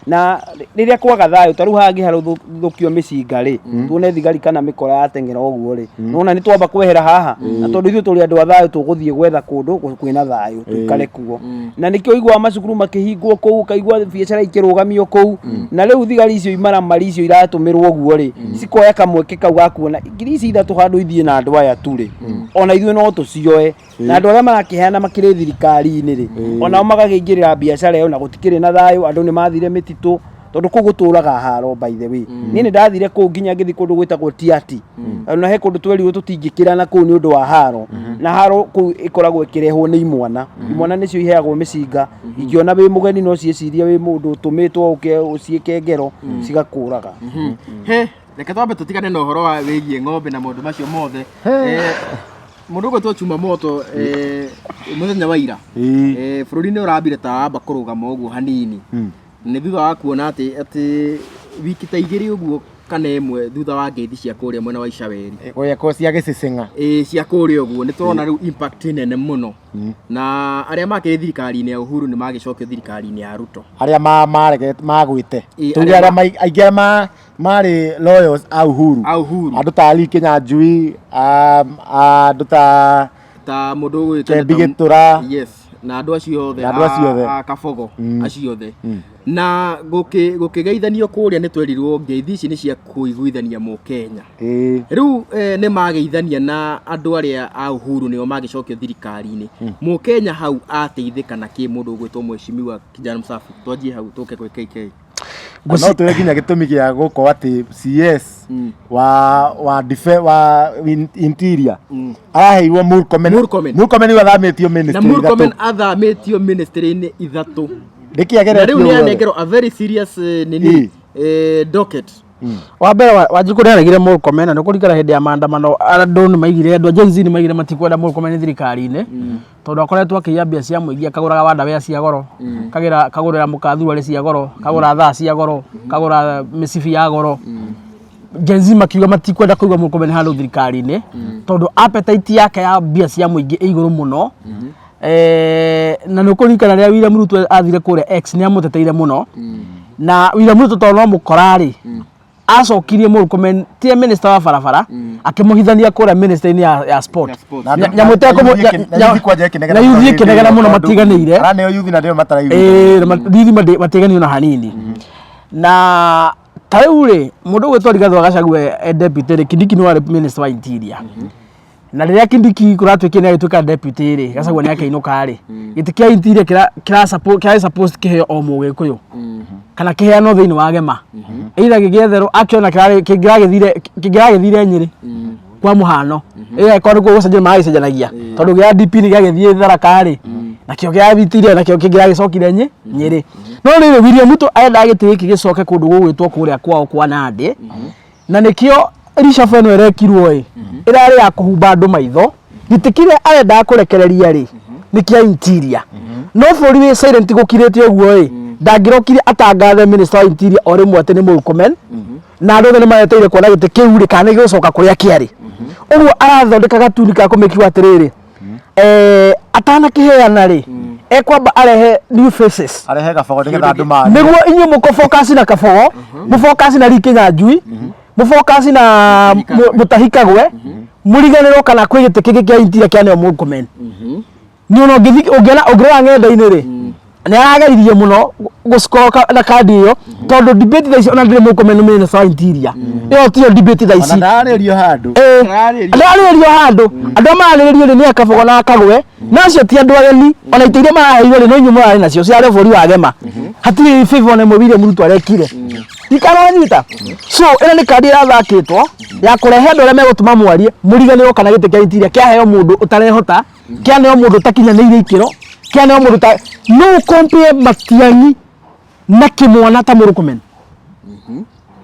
na rĩrĩa kwaga thayũ ta rĩu hangĩharũthũkio mĩcinga rĩ, tuone thigari kana mĩkora yateng'era ũguo rĩ, nona nĩ twamba kwehera haha, na tondũ ithuĩ tũrĩ andũ a thayũ tũgũthiĩ gwetha kũndũ kwĩna thayũ tũikare kuo. Na nĩkĩo ũiguaga macukuru makĩhingwo kũu, ũkaigua biacara ikĩrũgamio kũu. Na rĩu thigari icio imaramari icio iratũmĩrwo ũguo rĩ, cikoya kamweke kau ga kuona 3,000 handũ ithiĩ na andũ aya tu rĩ, ona ithuĩ no tũcioe. Na andũ arĩa marakĩheana makĩrĩ thirikari-inĩ rĩ, onao magakĩingĩrĩra biacara ĩyo, na gũtikĩrĩ na thayũ, andũ nĩ mathire mĩtitũ tondũ kũu gũtũraga haro. By the way, niĩ nĩ ndathire kũu nginya ngĩthiĩ kũndũ gwĩtagwo Tiati, na he kũndũ twerirwo tũtingĩkĩra na kũu nĩ ũndũ wa haro. Na haro kũu ĩkoragwo ĩkĩrehwo nĩ imwana. Imwana nĩcio iheagwo mĩcinga, ingĩona wĩ mũgeni no ciĩcirie wĩ mũndũ ũtũmĩtwo ũke ũciĩke ngero, cigakũraga. He, reke twambe tũtigane na ũhoro wa wĩgiĩ ng'ombe na maũndũ macio mothe. Mũndũ ũgwĩtwo Chuma Moto, mũthenya wa ira, bũrũri nĩ ũrambire ta wamba kũrũgama ũguo hanini, nĩ thutha wa kuona atĩ wiki ta 2 ũguo kana 1 thutha wa ngeithi cia kũrĩa mwena wa Icaweri. Kũrĩa kũ cia gĩcĩcĩng'a. Ĩĩ, cia kũrĩa ũguo nĩ tũrona rĩu impact nene mũno, na arĩa makĩrĩ thirikari-inĩ ya Uhuru nĩ magĩcokio thirikari-inĩ ya Ruto. Arĩa magwĩte. Tuge arĩa arĩa aingĩ arĩa marĩ loyals a Uhuru. A Uhuru. Andũ ta Ali Kinyanjui, andũ ta ta mũndũ ũgwĩtwo Kembi Gĩtũra. Yes, na andũ acio othe. Na andũ acio othe. A Kabogo acio othe. Na gũkĩgeithanio kũrĩa nĩ twerirwo ngeithi ici nĩ cia kũiguithania mũkenya. Rĩu nĩ mageithania na andũ arĩa a Uhuru nĩo magĩcokio thirikari-inĩ. Mũkenya hau ateithĩka na kĩ? Mũndũ ũgwĩtwo Mheshimiwa Kijana Msafi, twanjie hau tũke gwĩ KK. No twĩre nginya gĩtũmi gĩa gũkorwo atĩ CS wa interior araheirwo Murkomen. Murkomen. Murkomen rĩu athamĩtio Na ministry Murkomen ithatũ. athamĩtio ministry-inĩ ithatũ. Nĩkĩ Na ageretio rĩu nĩ ũguo? anengerwo a very serious nini docket. Wa mbere Wanjikũ nĩ aregire Murkomen, na nĩ kũringana hĩndĩ ya maandamano andũ nĩ maigire, andũ a Gen Z nĩ maigire matikwenda Murkomen thirikari-inĩ, tondũ akoretwo akĩiya mbia cia mũingĩ, akagũraga wandawea cia goro, kagĩra kagũrĩra mũka thuruarĩ cia goro, kagũra thaa cia goro, kagũra mĩcibi ya goro. Gen Z makiuga matikwenda kũigua Murkomen handũ thirikari-inĩ, tondũ appetite yake ya mbia cia mũingĩ ĩ igũrũ mũno. Na nĩ ũkũririkana rĩrĩa William Ruto athire kũrĩa X, nĩ amũteteire mũno. Na William Ruto tondũ no mũkora rĩ, acokirie Murkomen tie minister wa barabara, akĩmũhithania kũrĩa ministry-inĩ ya sport. Ya sport. Nyamũ ĩtekũmũ- Na yuthi kwanja ĩkĩnegena na mũno yuthi hĩndĩ ĩkĩnegena ĩyo mũno tondũ matiganĩire. Araneo yuthi na ndĩo mataraigua. Ĩĩ, na yuthi matiganĩire ona hanini. Na ta rĩu rĩ, mũndũ ũgwĩtwo Rigathĩ wa Gachagua e deputy rĩ, Kindiki nĩ warĩ minister wa interior. Na rĩrĩa Kindiki kũratuĩkire nĩ agĩtuĩka deputy rĩ, Gachagua nĩ akĩinũka rĩ, gĩtĩ kĩa interior kĩrarĩ supposed kĩheo o mũgĩkũyũ kana kĩheanwo thĩinĩ wa gema, either gĩgĩetherwo akĩona kĩngĩragĩthire Nyĩrĩ kwa mũhano, ĩyo ĩkorwo nĩkuo gũcenjia maragĩcenjanagia, tondũ gĩa DP nĩ gĩagĩthiĩ Tharaka rĩ, nakĩo gĩa interior nakĩo kĩngĩragĩcokire Nyĩrĩ. No rĩrĩ, William Ruto endaga gĩtĩ gĩkĩ gĩcoke kũndũ gũgwĩtwo kũrĩa kwao kwa Nandĩ, na nĩkĩo reshuffle ĩno ĩrekirwo ĩ ĩrarĩ ya kũhumba andũ maitho. Gĩtĩ kĩrĩa arendaga kũrekereria rĩ, nĩ kĩa interior, no bũrũri wĩ silent gũkirĩte ũguo ĩ, ndangĩrokire atangathe minister wa interior o rĩmwe atĩ nĩ Murkomen, na andũ othe nĩ mareteire kuona gĩtĩ kĩu rĩ kana nĩ gĩgũcoka kũrĩa kĩarĩ. Ũguo arathondeka gatuni ka kũmĩkiuga atĩrĩrĩ, atanakĩheana rĩ, ekwamba arehe new faces. Arehe Kabogo nĩgetha andũ marie. Nĩguo inyuĩ mũko focus na Kabogo, mũfocus na Lee Kinyanjui, mũfocus na Mutahi Kagwe, mũriganĩrwo kana kwĩ gĩtĩ kĩngĩ kĩa interior kĩa neo Murkomen. Nĩ ona ũngĩona ũngĩrora ng'enda-inĩ rĩ, nĩ arageririe mũno gũcikoka na kandi ĩyo, tondũ debate thaa ici ona ndĩrĩ Murkomen nĩ minister wa interior, ĩyo tiyo debate thaa Ona ici. ndararĩrio handũ. Ndararĩrĩrio handũ. Andũ arĩa mararĩrĩrio rĩ nĩ Akabogo na Akagwe, na acio ti andũ ageni. Ona itĩ iria maraheirwo rĩ, no inyuĩ mũrarĩ nacio ciarĩ bũrũri wa gema, hatirĩ favor ona ĩmwe William Ruto arekire ikaranyita. So ĩno nĩ kandi ĩrathakĩtwo ya kũrehe andũ arĩa megũtũma mwarie mũriganĩrwo kana gĩtĩ kĩa interior kĩaheo mũndũ ũtarehota. Kĩaneo mũndũ ũtakinyanĩirie ikĩro, kĩaneo mũndũ ta no compare Matiang'i na kĩmwana ta Murkomen.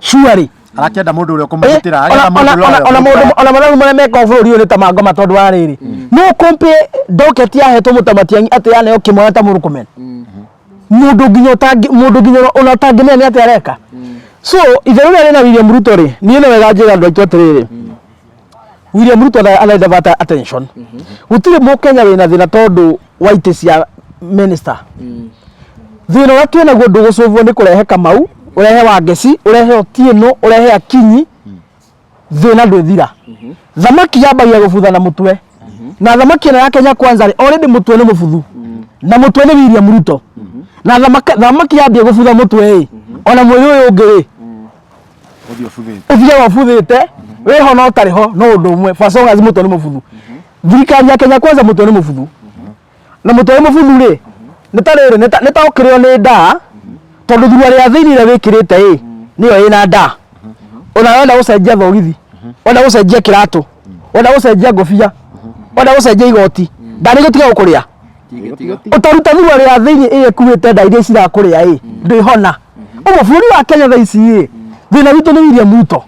Surely. Arakĩenda mũndũ ũrĩa Eh, ũkũmagitĩra, ona arenda ona mũndũ ona ũrĩa ona maũndũ ona mathabu marĩa mekaga bũrũri ũyũ nĩ ta ma ngoma tondũ wa rĩrĩ no compare docket yahetwo mũtamatiang'i atĩ yaneo kĩmwana ta Murkomen, mũndũ nginya ũtangĩ mũndũ nginya ona ũtangĩmenya nĩ atĩa areka. So itherũ rĩrĩa rĩna William Ruto rĩ, niĩ nĩ wega njĩra andũ aitũ atĩrĩrĩ, William Ruto arenda bata attention. Gũtirĩ mũkenya wĩna thĩna tondũ wa itĩ cia minister. Thĩna ũrĩa twĩnaguo ndũgũcũvwo nĩ kũrehe Kamau, ũrehe Wangeci, ũrehe Otieno, ũrehe Akinyi, thĩna ndwĩthira. Thamaki yambagia gũbutha na mũtwe, na thamaki ĩno ya Kenya Kwanza rĩ, already mũtwe nĩ mũbuthu, na mũtwe nĩ William Ruto. Na thamaki yambia gũbutha mũtwe ĩ, ona mwĩrĩ ũyũ ũngĩ rĩ, Ũthiĩ ũbuthĩte. Ũthiaga ũbuthĩte, wĩho na ũtarĩ ho no ũndũ ũmwe, for as long as mũtwe nĩ mũbuthu. Thirikari ya Kenya Kwanza mũtwe nĩ mũbuthu, na mũtwe wĩ mũbuthu rĩ, nĩ ta rĩrĩ, nĩ ta ũkĩrĩo nĩ ndaa, tondũ thurua rĩa thĩinĩ ĩrĩa wĩkĩrĩte ĩ nĩyo ĩna ndaa. Ona wenda gũcenjia thogithi, wenda gũcenjia kĩratũ, wenda gũcenjia ngũbia, wenda gũcenjia igoti, ndaa nĩ gũtiga gũkũrĩa. Ũtaruta thurua rĩa thĩinĩ ĩrĩa ĩkuĩte nda iria cirakũrĩa ĩ ndwĩhona. Ũguo bũrũri wa Kenya thaa ici ĩ, thĩna witũ nĩ William Ruto,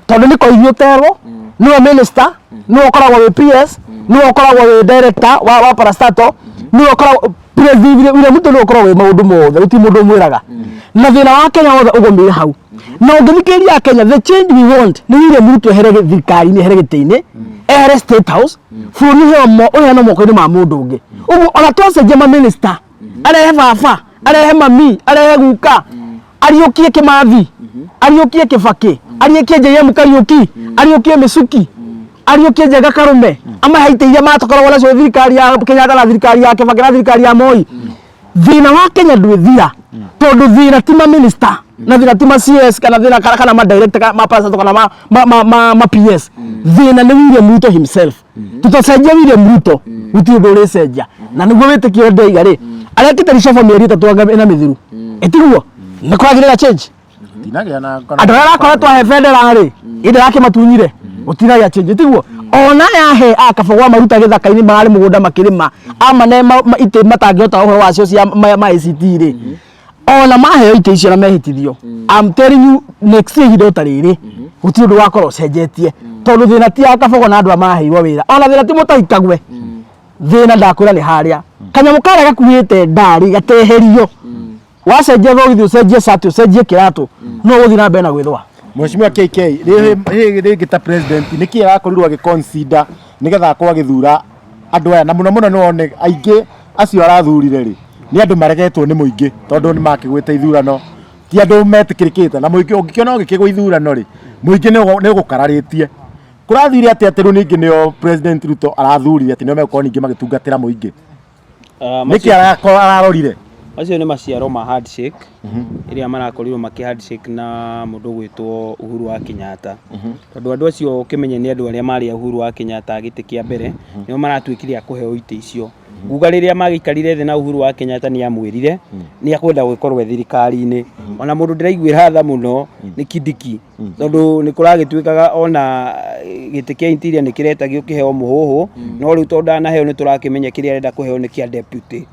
tondũ nĩ koithi ũterwo, nĩwe minister, nĩwe ũkoragwo wĩ PS, nĩwe ũkoragwo wĩ director wa parastatal, nĩwe ũkoragwo president. William Ruto nĩwe ũkoragwo wĩ maũndũ mothe, gũtirĩ mũndũ ũmwĩraga, na thĩna wa Kenya wothe ũgũmĩire hau. Na ũngĩthikĩrĩria Kenya, the change we want nĩ William Ruto ehere thirikari-inĩ, ehere gĩtĩ-inĩ, ehere State House, bũrũri ũheo ũheanwo moko-inĩ ma mũndũ ũngĩ. Ũguo ona twacenjia ma minister, arehe baba, arehe mami, arehe guka, ariũkie Kĩmathi, ariũkie Kĩbakĩ, ariũkie JM Kariũki, ariũkie Mĩcuki, ariũkie Njenga Karume, amahe itĩ iria matokoragwo nacio thirikari ya Kenyatta na thirikari ya Kĩbakĩ na thirikari ya Moi, thĩna wa Kenya ndwĩthira, tondũ thĩna ti ma minister na thĩna ti ma CS kana thĩna kana ma director kana ma pastor kana ma PS. Thĩna nĩ William Ruto himself. Tutacenjia William Ruto, gũtirĩ ũndũ ũrĩcenjia. Na nĩguo wĩtĩkio ndĩiga rĩ, arekĩte reshuffle mĩeri 3 anga ĩna mĩthiru, ĩtiguo nĩ kwagĩrĩra change. Tinagĩa na Andũ arĩa arakoretwo ahe bendera rĩ, ĩndĩ yakĩmatunyire, gũtinagĩa change, tiguo? Ona yahe akabogwa maruta gĩthaka-inĩ, mararĩ mũgũnda makĩrĩma, amane itĩ matangĩhota ũhoro wacio cia ma ACT rĩ, ona maheo itĩ icio na mehĩtithio, I'm telling you, next year ihinda o ta rĩrĩ gũtirĩ ũndũ wakorwo ũcenjetie, tondũ thĩna ti ya Kabogo na andũ a maheirwo wĩra, ona thĩna ti Mũtahi Kagwe. Thĩna ndakwĩra nĩ harĩa kanyamũ karĩa gakuĩte ndari gateherio. Wacenjia thogithi, ũcenjie cati, ũcenjie kĩratũ, no ũgũthiĩ na mbere na gwĩthũa. Mheshimiwa KK, rĩngĩ ta president nĩkĩ arakorirwo agĩconsider nĩgetha akorwo agĩthura andũ aya? Na mũno mũno nĩ wone aingĩ acio arathurire rĩ, nĩ andũ maregetwo nĩ mũingĩ, tondũ nĩ makĩgwĩte ithurano, ti andũ metĩkĩrĩkĩte na mũingĩ. Ũngĩkĩona ũgĩkĩgwa ithurano rĩ, mũingĩ nĩ ũgũkararĩtie. Kũrathire atĩa atĩ rĩu ningĩ nĩo President Ruto arathurire atĩ nĩo megũkorwo ningĩ magĩtungatĩra mũingĩ? Nĩkĩ arakorwo ararorire? Macio nĩ maciaro ma handshake ĩrĩa marakorirwo makĩ handshake na mũndũ ũgwĩtwo Uhuru wa Kenyatta, tondũ andũ acio ũkĩmenye nĩ andũ arĩa marĩ a Uhuru wa Kenyatta gĩtĩ kĩa mbere, nĩo maratuĩkire a kũheo itĩ icio. Nguga rĩrĩa magĩikarire thĩ na Uhuru wa Kenyatta, nĩ amwĩrire nĩ akwenda gũgĩkorwo e thirikari-inĩ. Ona mũndũ ndĩraiguĩra tha mũno nĩ Kindiki, tondũ nĩ kũragĩtuĩkaga ona gĩtĩ kĩa interior nĩ kĩretagio kĩheo mũhũhũ, no rĩu tondũ ndanaheo, nĩ tũrakĩmenya kĩrĩa arenda kũheo nĩ kĩa deputy.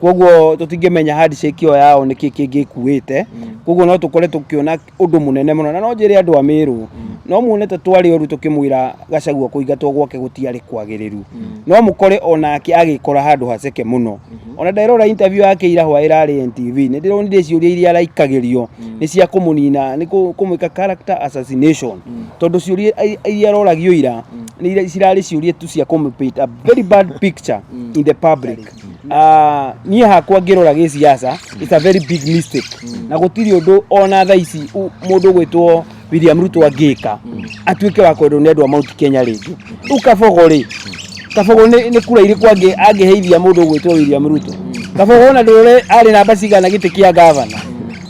Koguo tũtingĩmenya handshake ĩyo yao nĩkĩ kĩngĩkuĩte. Koguo no tũkore tũkĩona ũndũ mũnene mũno. Na no njĩre andũ a Mĩrũ, no muone ta twarĩ oru tũkĩmwĩra Gachagua kũingatwo gwake gũtiarĩ kwagĩrĩru, no mũkore onake agĩkora handũ haceke mũno. Ona nderora interview yake ira hwa ĩrarĩ NTV, nĩ ndĩronire ciũria iria araikagĩrio nĩ cia kũmũnina, nĩ kũmwĩka character assassination, tondũ ciũria iria aroragio ira nĩ iria cirarĩ ciũria tu cia kũmũ paint a very bad picture in the public. Niĩ hakwa ngĩrora gĩciaca, it's a very big mistake, na gũtirĩ ũndũ ona thaa ici mũndũ ũgwĩtwo William Ruto angĩka atuĩke wa kwendwo nĩ andũ a Mount Kenya rĩngĩ. Rĩu Kabogo rĩ, Kabogo nĩ kura irĩkũ angĩheithia mũndũ ũgwĩtwo William Ruto? Kabogo ona ndũrore arĩ namba cigana gĩtĩ kĩa gavana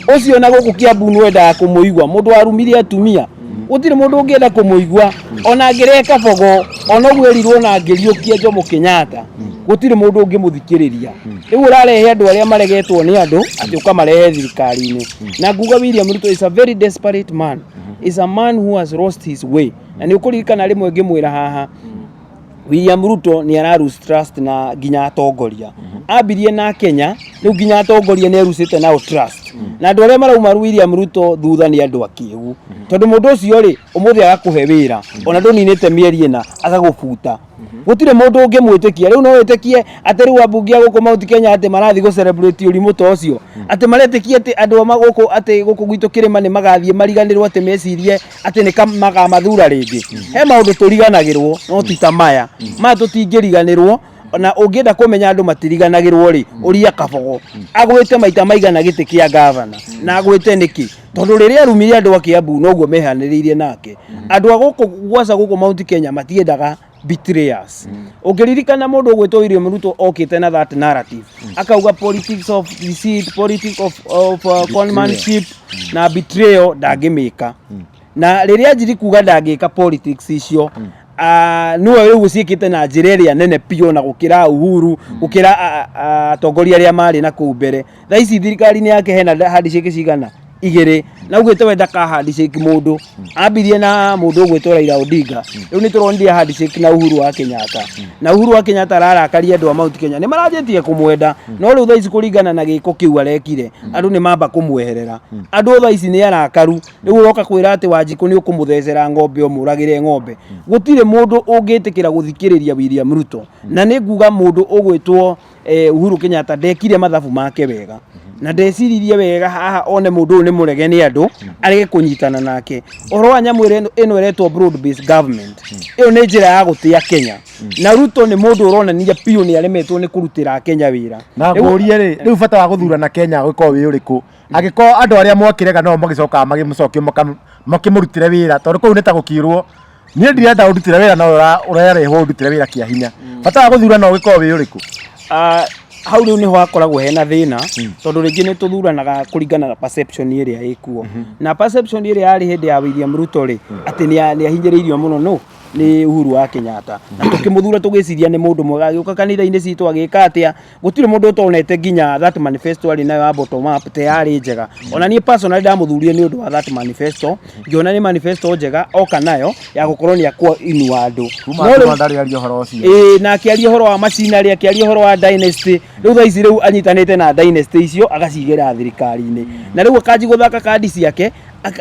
ũcio, na gũkũ Kiambu nĩwendaga kũmũigua mũndũ warumire atumia? Gũtirĩ mũndũ ũngĩenda kũmũigua. Ona angĩrehe Kabogo ona ũguo erirwo na angĩriũkia Jomo Kenyatta, gũtirĩ mũndũ ũngĩmũthikĩrĩria. Rĩu ũrarehe andũ arĩa maregetwo nĩ andũ atĩ ũkamarehe thirikari-inĩ. Na nguga William Ruto is a very desperate man, is a man who has lost his way. Na nĩ ũkũririkana rĩmwe ngĩmwĩra haha William Ruto nĩ ara lose trust na nginya atongoria. Ambirie na Kenya, rĩu nginya atongoria nĩ arucĩte nao trust. Na andũ arĩa marauma William Ruto thutha nĩ andũ akĩgu. Tondũ mũndũ ũcio rĩ, ũmũthĩ agakũhe wĩra, ona ndũninĩte mĩeri ĩna, agagũbuta. Gũtirĩ mũndũ ũngĩmwĩtĩkia. Rĩu no wĩtĩkie atĩ rĩu ambunge a gũkũ Mount Kenya atĩ marathiĩ gũ celebrate ũrimũ ta ũcio. Atĩ maretĩkia atĩ andũ a gũkũ atĩ gũkũ gwitũ kĩrĩma nĩ magathiĩ mariganĩrwo atĩ mecirie atĩ nĩ makamathura rĩngĩ. He maũndũ tũriganagĩrwo no ti ta maya. Maya tũtingĩriganĩrwo na ũngĩenda kũmenya andũ matiriganagĩrwo rĩ, ũria Kabogo. Agwĩte maita maigana gĩtĩ kĩa gavana na agwĩte nĩkĩ? Tondũ rĩrĩa arumire andũ a Kiambu noguo mehanĩrĩirie nake. Andũ a gũkũ gwaca gũkũ Mount Kenya matiendaga betrayers. Ũngĩririkana mũndũ ũgwĩtwo William Ruto okĩte na that narrative. Akauga politics of deceit, politics of conmanship na betrayal ndangĩmĩka. Na rĩrĩa anjirie kuga ndangĩka politics icio, nĩwe rĩu ũciĩkĩte na njĩra ĩrĩa nene biũ na gũkĩra Uhuru, gũkĩra atongoria arĩa marĩ na kũu mbere. Thaa ici thirikari-inĩ yake hena handshake cigana? Igĩrĩ. Na augĩte we ndaka handshake mũndũ. Ambirie na mũndũ ũgwĩtwo Raila Odinga. Rĩu nĩ tũronire handshake na Uhuru wa Kenyatta. Na Uhuru wa Kenyatta ararakaria andũ a Mount Kenya. Nĩ maranjĩtie kũmwenda. No rĩu thaa ici kũringana na gĩko kĩu arekire, andũ nĩ mamba kũmweherera. Andũ thaa ici nĩ arakaru. Rĩu ũroka kwĩra atĩ Wanjikũ nĩ ũkũmũthecera ng'ombe ũmũragĩre ng'ombe. Gũtirĩ mũndũ ũngĩtĩkĩra gũthikĩrĩria William Ruto. Na nĩ nguga mũndũ ũgwĩtwo Uhuru Kenyatta ndekire mathabu make wega na ndeciririe wega haha one mũndũ ũyũ nĩ mũrege nĩ andũ arege kũnyitana nake. Ũhoro wa nyamũ ĩno ĩretwo broad based government, ĩyo nĩ njĩra ya gũtĩa Kenya, na Ruto nĩ mũndũ ũronania biũ nĩ aremetwo nĩ kũrutĩra Kenya wĩra. Na ngũrie rĩ, rĩu bata wa gũthurana Kenya gũkorwo wĩ ũrĩkũ angĩkorwo andũ arĩa mwakĩrega no magĩcokaga magĩmũcokia makĩmũrutĩre wĩra, tondũ kũu nĩ ta gũkĩrwo niĩ ndirenda ũndutĩre wĩra no ũrarehwo ũndutĩre wĩra kĩa hinya. Bata wa gũthurana ũgĩkorwo wĩ ũrĩkũ? Hau rĩu nĩho hakoragwo hena thĩna, tondũ rĩngĩ nĩ tũthuranaga kũringana na perception ĩrĩa ĩkuo, na perception ĩrĩa yarĩ hĩndĩ ya William Ruto rĩ, atĩ nĩ ahinyĩrĩirio mũno no nĩ Uhuru wa Kenyatta, na tũkĩmũthura tũgĩciria nĩ mũndũ mwega, agĩũka kanitha-inĩ citũ agĩka atĩa, gũtirĩ mũndũ ũtonete nginya that manifesto arĩ nayo ya bottom up te yarĩ njega. Ona niĩ personally ndamũthurire nĩ ũndũ wa that manifesto, ngĩona nĩ manifesto njega oka nayo ya gũkorwo nĩ akũinua andũ. Kuma ndarĩ aria ũhoro ũcio. Ĩĩ, na akĩaria ũhoro wa machinery, akĩaria ũhoro wa dynasty. Rĩu thaa ici rĩu anyitanĩte na dynasty icio agacigĩra thirikari-inĩ, na rĩu akanji gũthaka kandi ciake,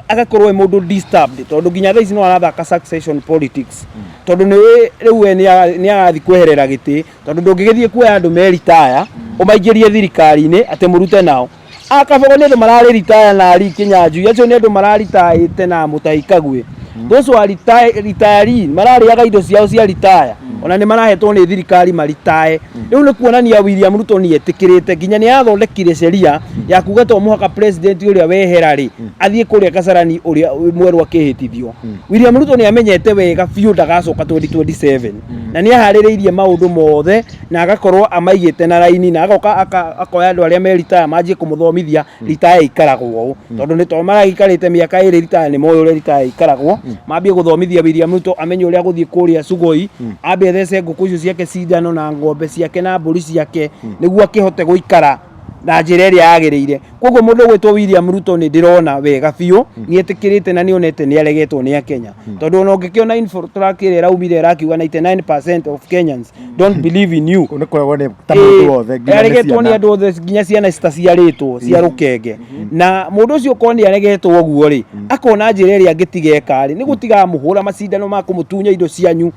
agakorwo e mũndũ disturbed, tondũ nginya thaa ici no arathaka succession politics, tondũ nĩ rĩu we nĩ arathiĩ kweherera gĩtĩ, tondũ ndũngĩgĩthiĩ kuoya andũ me retire ũmaingĩrie thirikari-inĩ atĩ mũrute nao. Akabogo nĩ andũ mararĩ retire na Lee Kinyanjui, acio nĩ andũ mararitaĩte na Mutahi Kagwe. Those who are retiree mararĩaga indo ciao cia retire, ona nĩ marahetwo nĩ thirikari maritae. Rĩu nĩ kuonania William Ruto nĩ etĩkĩrĩte, nginya nĩ athondekire sheria ya kuga to mũhaka president ũrĩa wehera rĩ athiĩ kũrĩa Kasarani ũrĩa mwerũ akĩhĩtithio. William Ruto nĩ amenyete wega biũ ndagacoka 2027, na nĩ aharĩrĩirie maũndũ mothe na agakorwo amaigĩte na raini, na agoka akoya andũ arĩa me retire manjie kũmũthomithia retire ikaragwo ũũ, tondũ nĩ tondũ maragĩikarĩte mĩaka ĩrĩ retire, nĩ moĩ ũrĩa retire ikaragwo. Mambie gũthomithia William Ruto amenye ũrĩa gũthiĩ kũrĩa Sugoi, ambe athece ngũkũ icio ciake cindano na ng'ombe ciake na mbũri ciake nĩguo akĩhote gũikara na njĩra ĩrĩa yagĩrĩire. Koguo mũndũ ũgwĩtwo William Ruto nĩ ndĩrona wega biũ nĩ etĩkĩrĩte na nĩ onete nĩ aregetwo nĩ Akenya, tondũ ona ũngĩkĩona Infotrak ĩrĩa ĩraumire ĩrakiuga 99% of Kenyans don't believe in you. Nĩ kũregwo nĩ ta mũndũ wothe, nginya nĩ aregetwo nĩ ciana. Andũ othe, nginya ciana citaciarĩtwo cia rũkenge. Na mũndũ ũcio korwo nĩ aregetwo ũguo rĩ, akona njĩra ĩrĩa angĩtiga eka rĩ nĩ gũtiga mũhũra macindano ma kũmũtunya indo cianyu.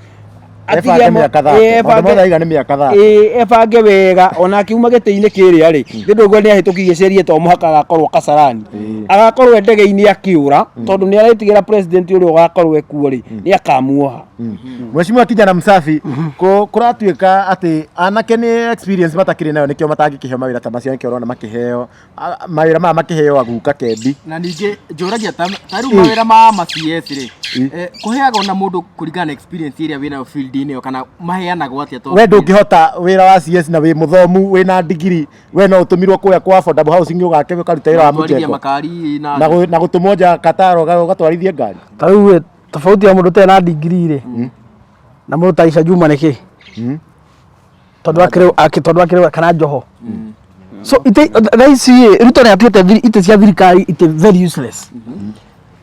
Ebange mĩaka 30. Maũndũ mothe aiga nĩ mĩaka 30. Ĩĩ, ebange wega ona akiuma gĩtĩ-inĩ kĩrĩa rĩ, nĩ ũndũ nĩ ahĩtũkirie sheria to mũhaka agakorwo Kasarani, agakorwo e ndege-inĩ akĩũra, tondũ nĩ aretigĩra president ũrĩa ũgakorwo ekuo rĩ nĩ akamuoha. Mheshimiwa Kijana Msafi, kũratuĩka atĩ anake nĩ experience matakĩrĩ nayo, nĩkĩo matangĩkĩheo mawĩra ta macio, nĩkĩo ũrona makĩheo mawĩra maya, makĩheo aguka kendi. Na ningĩ njũragia ta rĩu mawĩra ma CS rĩ, kũheagwo na mũndũ kũringana na experience ĩrĩa wĩnayo field-inĩ ĩyo, kana maheanagwo atĩa? Tondũ We ndũngĩhota wĩra wa CS na wĩ mũthomu, wĩna degree, we no ũtũmirwo kũrĩa kwa affordable housing ũgake ũkaruta wĩra wa gũtwarithia mũjengo makari na na gũtũmwo nja Qatar ũgatwarithie ngari. Ta rĩu ĩ, tofauti ya mũndũ ũtarĩ na degree rĩ na mũndũ ta Aisha Juma nĩ kĩ? Tondũ akĩrĩ kana Joho. So ite thaa ici ĩ, Ruto nĩ atuĩte itĩ cia thirikari itĩ very useless,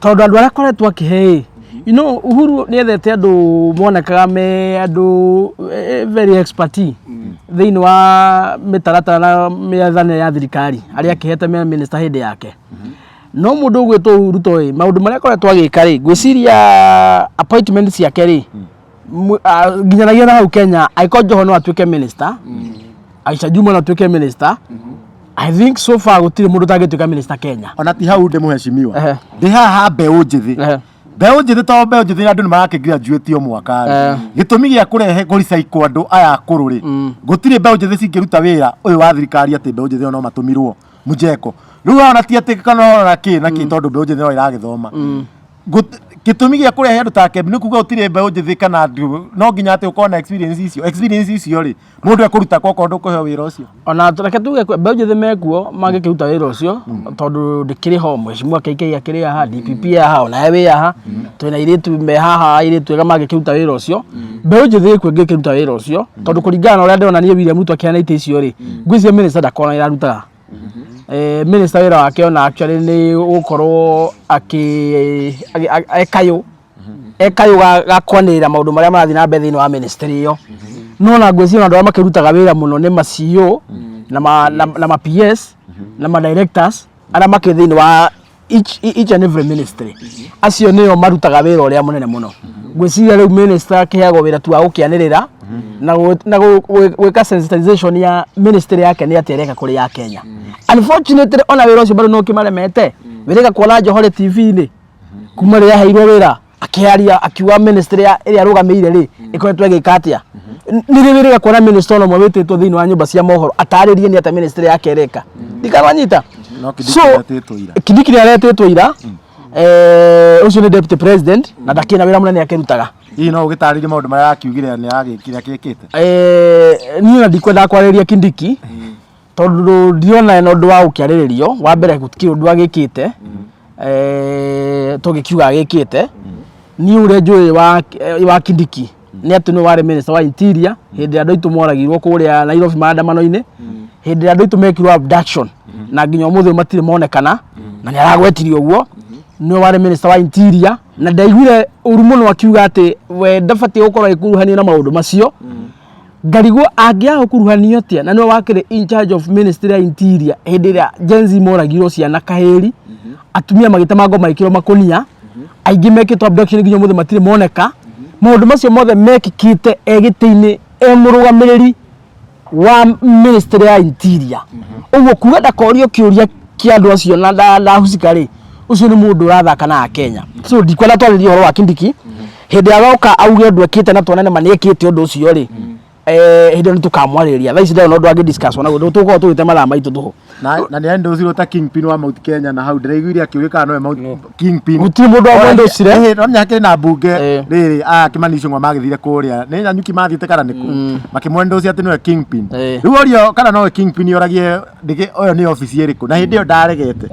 tondũ andũ arĩa akoretwo akĩhe ĩ You know, Uhuru nĩ ethete andũ monekaga me andũ very expert thĩinĩ wa mĩtaratara na mĩathanĩre ya thirikari arĩa akĩhete me minister hĩndĩ yake. No mũndũ ũgwĩtwo Ruto ĩ, maũndũ marĩa akoretwo agĩka rĩ, ngwĩciria appointment ciake rĩ, nginyanagia na hau Kenya, angĩkorwo Joho no atuĩke minister, Aisha Juma no atuĩke minister, I think so far gũtirĩ mũndũ ũtangĩtuĩka minister Kenya. Ona ti hau ndĩ mũhecimiwa. Ehe. Ndĩ haha mbeũ njĩthĩ. Ehe. Mbeũ njĩthĩ, to mbeũ njĩthĩ, andũ nĩ marakĩ graduate o mwaka rĩ. Gĩtũmi gĩa kũrehe kũrecycle andũ aya akũrũ rĩ, gũtirĩ mbeũ njĩthĩ cingĩruta wĩra ũyũ wa thirikari, atĩ mbeũ njĩthĩ no matũmirwo mũjeko rĩu, ona ti atĩ kana ona kĩ na kĩ, tondũ mbeũ njĩthĩ no ĩragĩthoma. Gĩtũmi gĩa kũrehe andũ ta Kembi nĩ kuga gũtirĩ mbeũ njĩthĩ kana andũ no nginya atĩ ũkorwo na experience icio, experience icio rĩ, mũndũ ekũruta kwa okorwo ndũkũheo wĩra ũcio. Ona reke tuge mbeũ njĩthĩ mekuo mangĩkĩruta wĩra ũcio, tondũ ndĩkĩrĩ ho mheshimiwa KK akĩrĩ haha, DPP haha, onawe wĩ haha, twĩna airĩtu me haha, airĩtu ega mangĩkĩruta wĩra ũcio. Mbeũ njĩthĩ ĩkuo ĩngĩkĩruta wĩra ũcio, tondũ kũringana na ũrĩa ndĩrona niĩ William Ruto akĩheana itĩ icio rĩ, ngwĩciria minister ndakorwo ĩrarutaga. Minister wĩra wake ona actually nĩ gũkorwo akĩ ekayũ ekayũ ga kwanĩrĩra maũndũ marĩa marathiĩ na mbere thĩinĩ wa ministry ĩyo. No na ngwĩciria andũ arĩa makĩrutaga wĩra mũno nĩ ma CEO na ma PS na ma directors arĩa makĩrĩ thĩinĩ wa each and every ministry. Acio nĩo marutaga wĩra ũrĩa mũnene mũno. Ngwĩciria rĩu minister akĩheagwo wĩra tu wa gũkĩanĩrĩra na gwĩka sensitization ya ministry yake nĩ atĩa ĩreka kũrĩ ya Kenya. Unfortunately, ona wĩra ũcio bado no ũkĩmaremete. Wĩrĩga kuona Joho TV-inĩ kuma rĩrĩa aheirwo wĩra akĩaria akiuga ministry ĩrĩa arũgamĩire rĩ ĩkoretwo ĩgĩka atĩa. Nĩ rĩ wĩrĩga kuona minister ona ũmwe wĩtĩtwo thĩinĩ wa nyũmba cia mohoro atarĩrie nĩ atĩa ministry yake ĩreka? Ndikanwanyita. No Kindiki So, nĩaretĩtwo ira. Kindiki nĩ aretĩtwo ira. Ũcio nĩ deputy president na ndakĩrĩ na wĩra mũnene akĩrutaga. Hihi no ũgĩtarĩrie maũndũ marĩa akiugire nĩ agĩkire akĩkĩte? Niĩ ona ndikwendaga kwarĩrĩria Kindiki tondũ ndirona ena ũndũ wa gũkĩarĩrĩrio. Wa mbere, gũtikĩrĩ ũndũ agĩkĩte tũngĩkiuga agĩkĩte. Niĩ ũrĩa njũĩ wa Kindiki nĩ atĩ nĩwe warĩ minister wa interior hĩndĩ ĩrĩa andũ aitũ moragirwo kũrĩa Nairobi maandamano-inĩ, hĩndĩ ĩrĩa andũ aitũ mekirwo abduction na nginya ũmũthĩ ũyũ matirĩ monekana, na nĩ aragwetirio ũguo. Nĩwe warĩ minister wa interior na ndaiguire ũru mũno akiuga atĩ we ndabatiĩ gũkorwo agĩkuruhanio na maũndũ macio. Ngarigwo angĩaga gũkuruhanio atĩa na nĩwe wakĩrĩ in charge of ministry ya interior hĩndĩ ĩrĩa Gen Z moragirwo ciana kahĩri, atumia magĩtemangwo magĩkĩrwo makũnia, aingĩ mekĩtwo abduction nginya ũmũthĩ matirĩ moneka. Maũndũ macio mothe mekĩkĩte e gĩtĩ-inĩ e mũrũgamĩrĩri wa ministry ya interior. Ũguo kuga ndakorio kĩũria kĩa andũ acio na ndahusika rĩ, ũcio nĩ mũndũ ũrathaka na Akenya. So ndikwenda twarĩrie ũhoro wa Kindiki. Hĩndĩ ĩrĩa agoka auge ũndũ ekĩte na tuone nĩma nĩ ekĩte ũndũ ũcio rĩ, hĩndĩ ĩyo nĩ tũkamwarĩrĩria. Thaa ici ndarĩ na ũndũ angĩ discuss onaguo, tũgũkorwo tũgĩte mathaa maitũ tũhũ. Na nĩ endocirwo ta kingpin wa Mount Kenya, na hau ndĩraiguire akĩũria kana nowe Mount kingpin. Gũtirĩ mũndũ wamwendocire. No nginya hakĩrĩ na mbunge. Eh. Rĩrĩ aya Kimani Ichung'wa magĩthire kũrĩa nĩ Nanyuki mathiĩte kana nĩkũ, makĩmwendocia atĩ nĩwe kingpin. Rĩu orio kana nowe kingpin, oragie ndĩgĩ ũyũ nĩ obici ĩrĩkũ, na hĩndĩ ĩyo ndaregete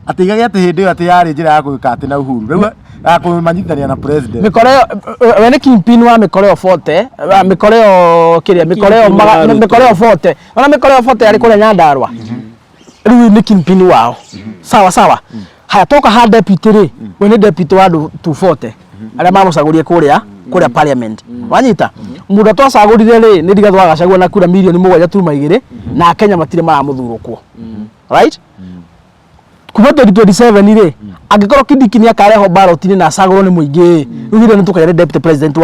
atĩ igage atĩ hĩndĩ ĩyo atĩ yarĩ njĩra ya gwĩka atĩ na Uhuru rĩu ya kũmanyitithania na president. Mĩkora ĩyo, we nĩ kingpin wa mĩkora ĩyo 40, wa mĩkora ĩyo kĩrĩa mĩkora ĩyo Kingpin wa Ruto. Mĩkora ĩyo 40, ona mĩkora ĩyo 40 yarĩ kũrĩa Nyandarua, rĩu nĩ kingpin wao. Sawa sawa. Haya, toka ha deputy rĩ, we nĩ deputy wa andũ 240 arĩa mamũcagũrie kũrĩa parliament. Wanyita mũndũ twacagũrire rĩ nĩ Rigathĩ wa Gachagua na kura mirioni 7.2, na Akenya matirĩ maramũthurwo kuo, right? Kuma 2027 rĩ, angĩkorwo Kindiki nĩ akarehwo ballot-inĩ na acagũrwo nĩ mũingĩ, rĩu hĩndĩ ĩyo nĩ tũkagĩa nĩ deputy president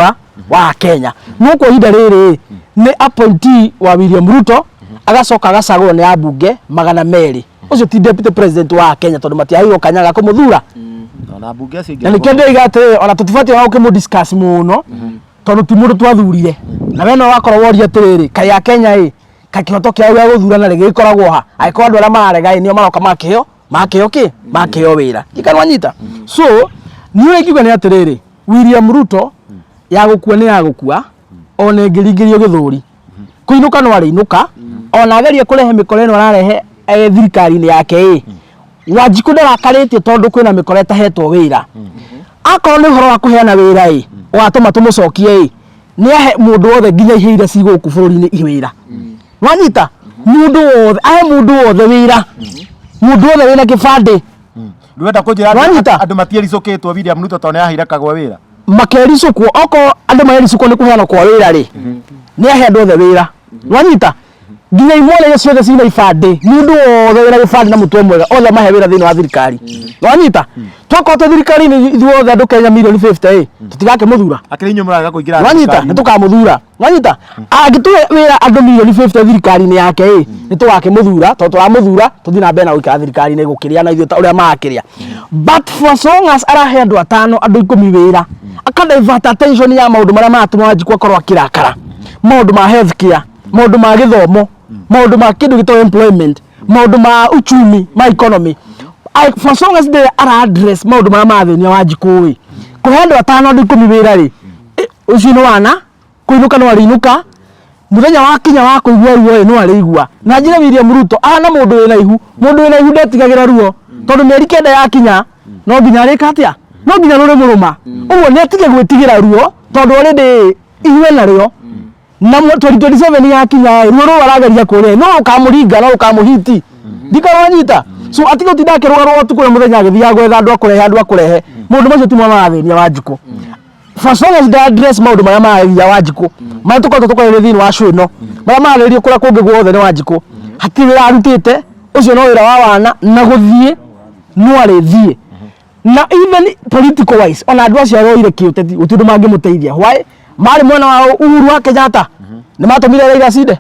wa Kenya. No kwa ihinda rĩrĩ nĩ appointee wa William Ruto, agacoka agacagũrwo nĩ ambunge 200. Ũcio ti deputy president wa Kenya tondũ matiaheirwo kanya ga kũmũthura. Ona mbunge acio Na nĩkĩo ndĩroiga atĩrĩrĩ, ona tũtibatiĩ ona gũkĩmũ discuss mũno tondũ ti mũndũ twathurire. Na we no wakorwo woria atĩrĩrĩ, kaĩ a Kenya ĩ kaĩ kĩhoto kĩao gĩa gũthurana rĩ gĩkoragwo ha, angĩkorwo andũ arĩa mararega ĩ nĩo maroka makĩheo kĩ makĩheo wĩra ndikanwanyita. So niĩ ũrĩa ingiuga nĩ atĩrĩrĩ, William Ruto ya gũkua nĩ ya gũkua, ona ĩngĩringĩrio gĩthũri kũinũka no arĩinũka. Ona agerie kũrehe mĩkora ĩno ararehe thirikari-inĩ yake ĩ, Wanjikũ ndarakarĩtie tondũ kwĩna mĩkora ĩtahetwo wĩra. Akorwo nĩ ũhoro wa kũheana wĩra ĩ ũgatũma tũmũcokie ĩ, nĩ ahe mũndũ wothe nginya ihe iria ci gũkũ bũrũri-inĩ wĩra. Wanyita, mũndũ wothe ahe mũndũ wothe wĩra, mũndũ wothe wĩna kĩbandĩ. Ndũrenda kũnjĩra andũ- Wanyita? andũ matiericũkĩtwo William Ruto tondũ nĩaheire Kagwe wĩra. Makericũkwo okorwo andũ marericũkwo nĩ kũheanwo kwa wĩra rĩ, nĩ ahe andũ othe wĩra. Wanyita? Nginya imwana iria ciothe cina ibandĩ, mũndũ wothe wĩna gĩbandĩ na mũtwe mwega, othe mahe wĩra thĩinĩ wa thirikari. Wanyita? Twakorwo twĩ thirikari-inĩ ithuothe andũ Kenya mirioni 50 ĩ, tũtigakĩmũthura. Akĩrĩ inyuĩ mũrarega kũingĩra Wanyita? thirikari-inĩ. Nĩ tũkamũthura. Wanyita? Angĩtũhe wĩra andũ mirioni 50 thirikari-inĩ yake ĩ, nĩ tũgakĩmũthura tondũ tũramũthura tũthiĩ na mbere na gũikara thirikari-inĩ gũkĩrĩa na ithuĩ ta ũrĩa marakĩrĩa. But for as long as arahe andũ atano, andũ 10 wĩra, aka divert attention ya maũndũ marĩa maratũma Wanjikũ akorwo akĩrakara, maũndũ ma health care, maũndũ ma gĩthomo, maũndũ ma kĩndũ gĩtagwo employment, maũndũ ma uchumi, ma economy. For as long as ndĩrĩ ara address maũndũ marĩa marathĩnia Wanjikũ ĩ, kũhe andũ atano, andũ 10 wĩra rĩ, ũcio nĩ wana kũinũka no arĩinũka. Mũthenya wakinya wa kũigua ruo ĩ, no arĩigua. Na njĩre William Ruto ahana mũndũ wĩna ihu. Mũndũ wĩna ihu ndetigagĩra ruo, tondũ mĩeri 9 yakinya no nginya arĩka atĩa? No nginya rũrĩmũrũma. Ũguo nĩ atige gwĩtigĩra ruo, tondũ already ihu enarĩo. Na 2027 yakinya ĩ, ruo rũu arageria kũrĩa no rũkamũringa, no rũkamũhiti. Ndikarwanyita. So atige gũtinda akĩrũgarũga ũtukũ na mũthenya agĩthiaga gwetha andũ akũrehe, andũ akũrehe. Maũndũ macio timo marathĩnia Wanjikũ. For as long as they address maũndũ marĩa maragia Wanjikũ, marĩa tũkoretwo tũkwarĩrĩria thĩinĩ wa show ĩno, marĩa mararĩrĩrio kũrĩa kũngĩ guothe nĩ Wanjikũ, hatirĩ wĩra arutĩte. Ũcio no wĩra wa wana na gũthiĩ no arĩthiĩ. Na even political wise, ona andũ acio aroire kĩũteti gũtirĩ ũndũ mangĩmũteithia. Why? Marĩ mwena wa Uhuru wa Kenyatta nĩ matũmire Raila acinde?